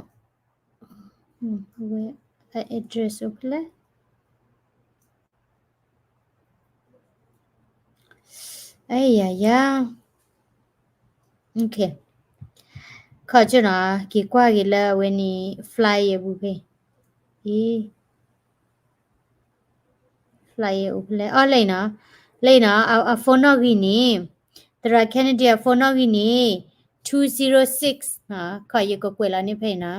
ဝဲ, address အိၣ်ဖဲလဲၣ်, အယၤယၤ, ခီကၢနီၤ, က့ၤကွၢ်က့ၤလၢအဝဲန့ၣ် flyer ပူၤဖဲ, အံၤ flyer အိၣ်ဖဲလဲၣ်, အီၣ်လံနီၤ, လံနီၤ, အ phone နီၣ်ဂံၢ်န့ၣ်, သရၣ် Kennedy အ phone နီၣ်ဂံၢ်န့ၣ်, two zero six နီၤ, ခီယကကွဲးလီၤန့ၣ်ဖဲအံၤနီၤ.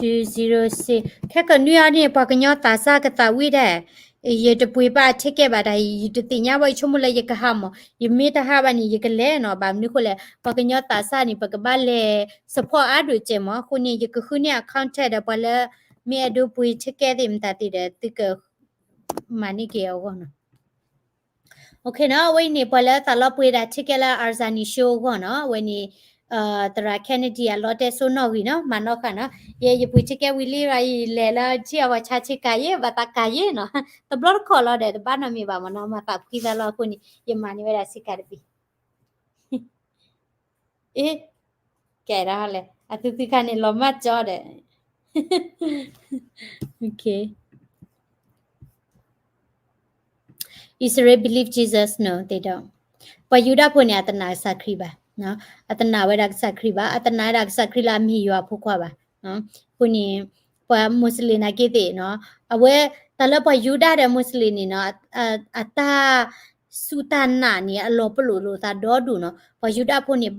two zero six, ခဲကနွံအံၤန့ၣ် ပှၤကညီသးစၢ်ကသးဝံၣ်ဒၣ်, ယတပှ့ၤဘၣ် ticket ဘၣ်တၢ်, ယတသ့ၣ်ညါဘၣ်, ယဆိကမိၣ်လၢယကဟးမး, ယမ့ၢ်တဟးဘၣ်န့ၣ် ယကလဲၤနီၤ, ဘၣ်မနုၤဃိလဲၣ်, ပှၤကညီသးစၢ်န့ၣ် ပကဘၣ်လဲၤ support အါဒိၣ်ကဲးမး, အဃိန့ၣ် ယကဃုန့ၢ်အ contact ဒီးပှၤလၢ မ့ၢ်အဲၣ်ဒိးပှ့ၤ ticket သ့ၣ်မတၤသ့ၣ်ဒီး သုက မၤန့ၢ်က့ၤအဂီၢ်နီၤ. အဝဲအံၤန့ၣ် ပှၤလၢသးလီပှ့ၤဒၣ် ticket လၢ Arzani show အဂီၢ်နီၤ, အဝဲန့ၣ်, သရၣ် Kennedy အလီတဲစိနီၣ်ဂံၢ်နီၤ, မၤနီၣ်ဃာ်နီၤ, ယဲယပှ့ၤ ticket ဝံၤလံ ယလဲၤလၢ ထံၣ်အဝဲဆါဆ့ကၤယဲ ဘၣ်သးကၤယဲနီၤ, တဘျီတခီၣ်လီၤဒီး တဘၣ်နီတမံၤဘၣ်မးနီၤ, မၤသးဖှံသးလီၤအဃိန့ၣ် ယမၤန့ၢ်ဝဲဒၣ်ဆ့ကၤတဘ့ၣ် အ့, ကဲဒၣ်လဲၣ်, အသုသုခါန့ၣ် လီၤမၢ်ကၠီဒီး, Israel believe Jesus, no, they don't. ပှၤယူဒၤဖိန့ၣ် အတနာ်ကစၢ်ခရံာ်ဘၣ်, အတနာ်ဝဲဒၣ်ကစၢ်ခရံာ်ဘၣ်, အတနာ်ဝဲဒၣ်ကစၢ်ခရံာ်လၢအမ့ၢ်ယွၤဖိခွါဘၣ်. အဃိန့ၣ်, ပှၤမူစလ့ၣ်နာ်က့သ့ၣ်နီၤ, အဝဲ, တၢ်လၢပှၤယူဒၤဒီးမူစလ့ၣ်န့ၣ်နီၤ, အတၢ် စူၢ်တၢ်နာ်န့ၣ် အလီၤပလိာ်လိာ်သးဒီဒူၣ်နီၤ, ပှၤယူဒၤဖိန့ၣ်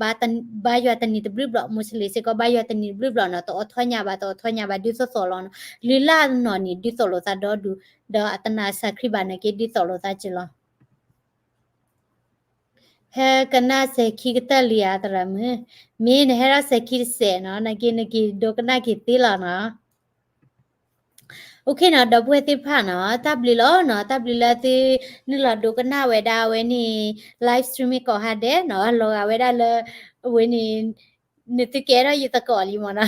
ဘါယွၤတနံၤတဘျုးဘျီ, မူစလ့ၣ်စ့ၢ်ကီး ဘါယွၤတနံၤတဘျုးဘျီနီၤ, တအိးထီၣ်ညါဘၣ်, တအိးထီၣ်ညါဘၣ် ဒ်သိးသိးလီၤနီၤ, လုၢ်လၢ်နီၢ်န့ၣ် ဒ်သိးလိာ်သးဒီဒူၣ်, ဒီးအတနာ်ကစၢ်ခရံာ်ဘၣ်နာ်က့ ဒ်သိးလိာ်သးက့လီၤ. ဟဲကနၣ်စဲးခံကတၢၢ်လံဧါ သရၣ်မုၣ်, မ့ၢ်နဟဲဒၣ်စဲးခံတစဲးနီၤ, နာ်က့နက့ၤဒိကနၣ်က့ၤသ့လီၤနီၤ. အိၣ်ခ့နီၤ, ဒီပုၢ်ဝဲၢ်သ့ၣ်တဖၣ်နီၤ, တၢ်ဘျုးလီၤနီၤ, တၢ်ဘျုးလၢသုနုာ်လီၤဒိကနၣ်ဝဲဒၣ်ဝဲန့ၣ် live stream မ့ၢ်ကိးဟါဒဲးနီၤ, လီၤဂာ်ဝဲဒၣ်လၢ အဝဲန့ၣ် နသုကဲထီၣ်ယသကိးလံမ့ၢ်နီၤ,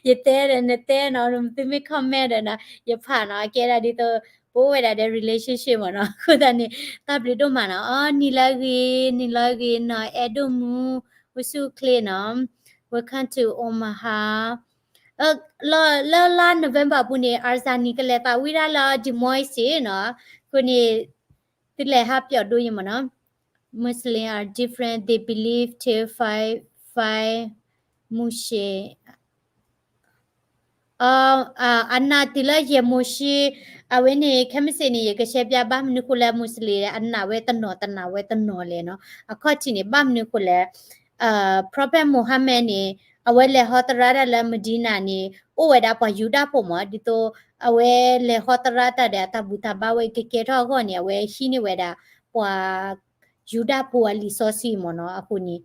ယတဲဒီးနတဲနီၤ, သုမ့ၢ် comment ဒီးနီၤ, ယဖးနီၤ, အကဲဒၣ်ဒ်သိး ပအိၣ်ဝဲဒၣ်ဒီး relationship မ့ၢ်နီၤ, အဃိသတးန့ၣ် တၢ်ဘျုးဒိၣ်မးနီၤ, အီ နံၤလၢအဂ့ၤ, နံၤလၢအဂ့ၤနီၤ, အဲၣ်ဒိၣ်မူ, အိၣ်ဆူၣ်အိၣ်ချ့နီၤ, welcome to Omaha. လၢလါ November အပူၤန့ၣ် Arzani ကလဲၤသးဝံၣ်ဒၣ်လၢ Des Moines နီၤ, အဃိန့ၣ် သုလဲၤဟးပၠီၣ်ဒိယမ့ၢ်နီၤ, Muslim are different, they believe till five, five မုၢ်ရှ့ အနာ်တုၤလၢယဲၢ်မိၤၡ့, အဝဲန့ၣ် ခဲမုၢ်ဆ့ၣ်န့ၣ် ယကရှဲပၠးဘၣ်မနုၤဃိလၢ Muslim အနာ်ဝဲတနီၤ တနာ်ဝဲတနီၤလဲၣ်နီၤ, အခီၣ်ထံးန့ၣ် ဘၣ်မနုၤဃိလဲၣ်, Prophet Muhammad န့ၣ် အဝဲလဲၤဟီသရၣ်တၢ်လၢ Medina န့ၣ် အိၣ်ဝဲဒၣ်ပှၤယူဒၤဖိမ့ၢ်, ဒ်သိး အဝဲလဲၤဟီသရၣ်တၢ်ဒီးအတၢ်ဘူၣ်တၢ်ဘါဝဲကကဲထီၣ်အဂီၢ်န့ၣ် အဝဲဟံးန့ၢ်ဝဲဒၣ် ပှၤယူဒၤဖိအလံာ်စီဆှံမ့ၢ်နီၤ, အဃိန့ၣ်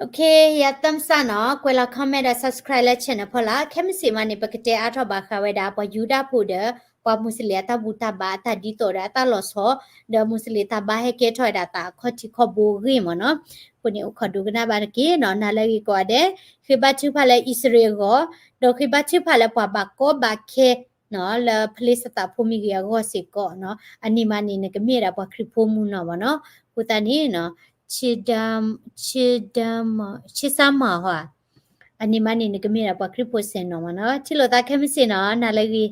Okay, ယၤသၢမုၢ်ဆါနီၤ, ကွဲးလီၤ comment ဒီး subscribe လၢ channel ဖီလာ်, ခဲမုၢ်ဆ့ၣ်မးန့ၣ် ပကတဲအါထီၣ်ဘၣ်ဃးဝဲဒၣ် ပှၤယူဒၤဖိဒီး ပှၤမူစလ့ၣ်အတၢ်ဘူၣ်တၢ်ဘါအတၢ်ဒ်သိးဒီးအတၢ်လီၤဆီ, ဒီးမူစလ့ၣ်တၢ်ဘါဟဲကဲထီၣ်ဝဲဒၣ်သးအခီၣ်ထံးခီၣ်ဘိအဂ့ၢ်မ့ၢ်နီၤ. အဃိန့ၣ် အိၣ်ခိးဒိကနၣ်ဘၣ်တက့ၢ်နီၤ, နၤလၢအဂ့ၤကိးဂၤဒဲး, ဃ့ဘါထုကဖၣ်လၢအံၣ်စရ့လးအဂီၢ်, ဒီးဃ့ဘါထုကဖၣ်လၢပှၤဘၣ်ကီဘၣ်ခဲ လၢဖလ့ၡသးဖိမ့ၢ်ဂ့ၤအဂီၢ်စ့ၢ်ကီးနီၤ, အန့ၣ်မးန့ၣ် နကမ့ၢ်ဝဲဒၣ်ပှၤခရံာ်ဖိမုၢ်နီၢ်မ့ၢ်နီၤ. အဃိသတးန့ၣ် ဆ့ဒၢမၤ, ဆ့ဒၢမၤ, ဆ့စၢ်မၤဟီ, အန့ၣ်မးန့ၣ် နကမ့ၢ်ဝဲဒၣ်ပှၤခရံာ်ဖိစဲးနီၤမ့ၢ်နီၤ. ထံၣ်လိာ်သးခဲမုၢ်ဆ့ၣ်နီၤ, နၤလၢအဂ့ၤ.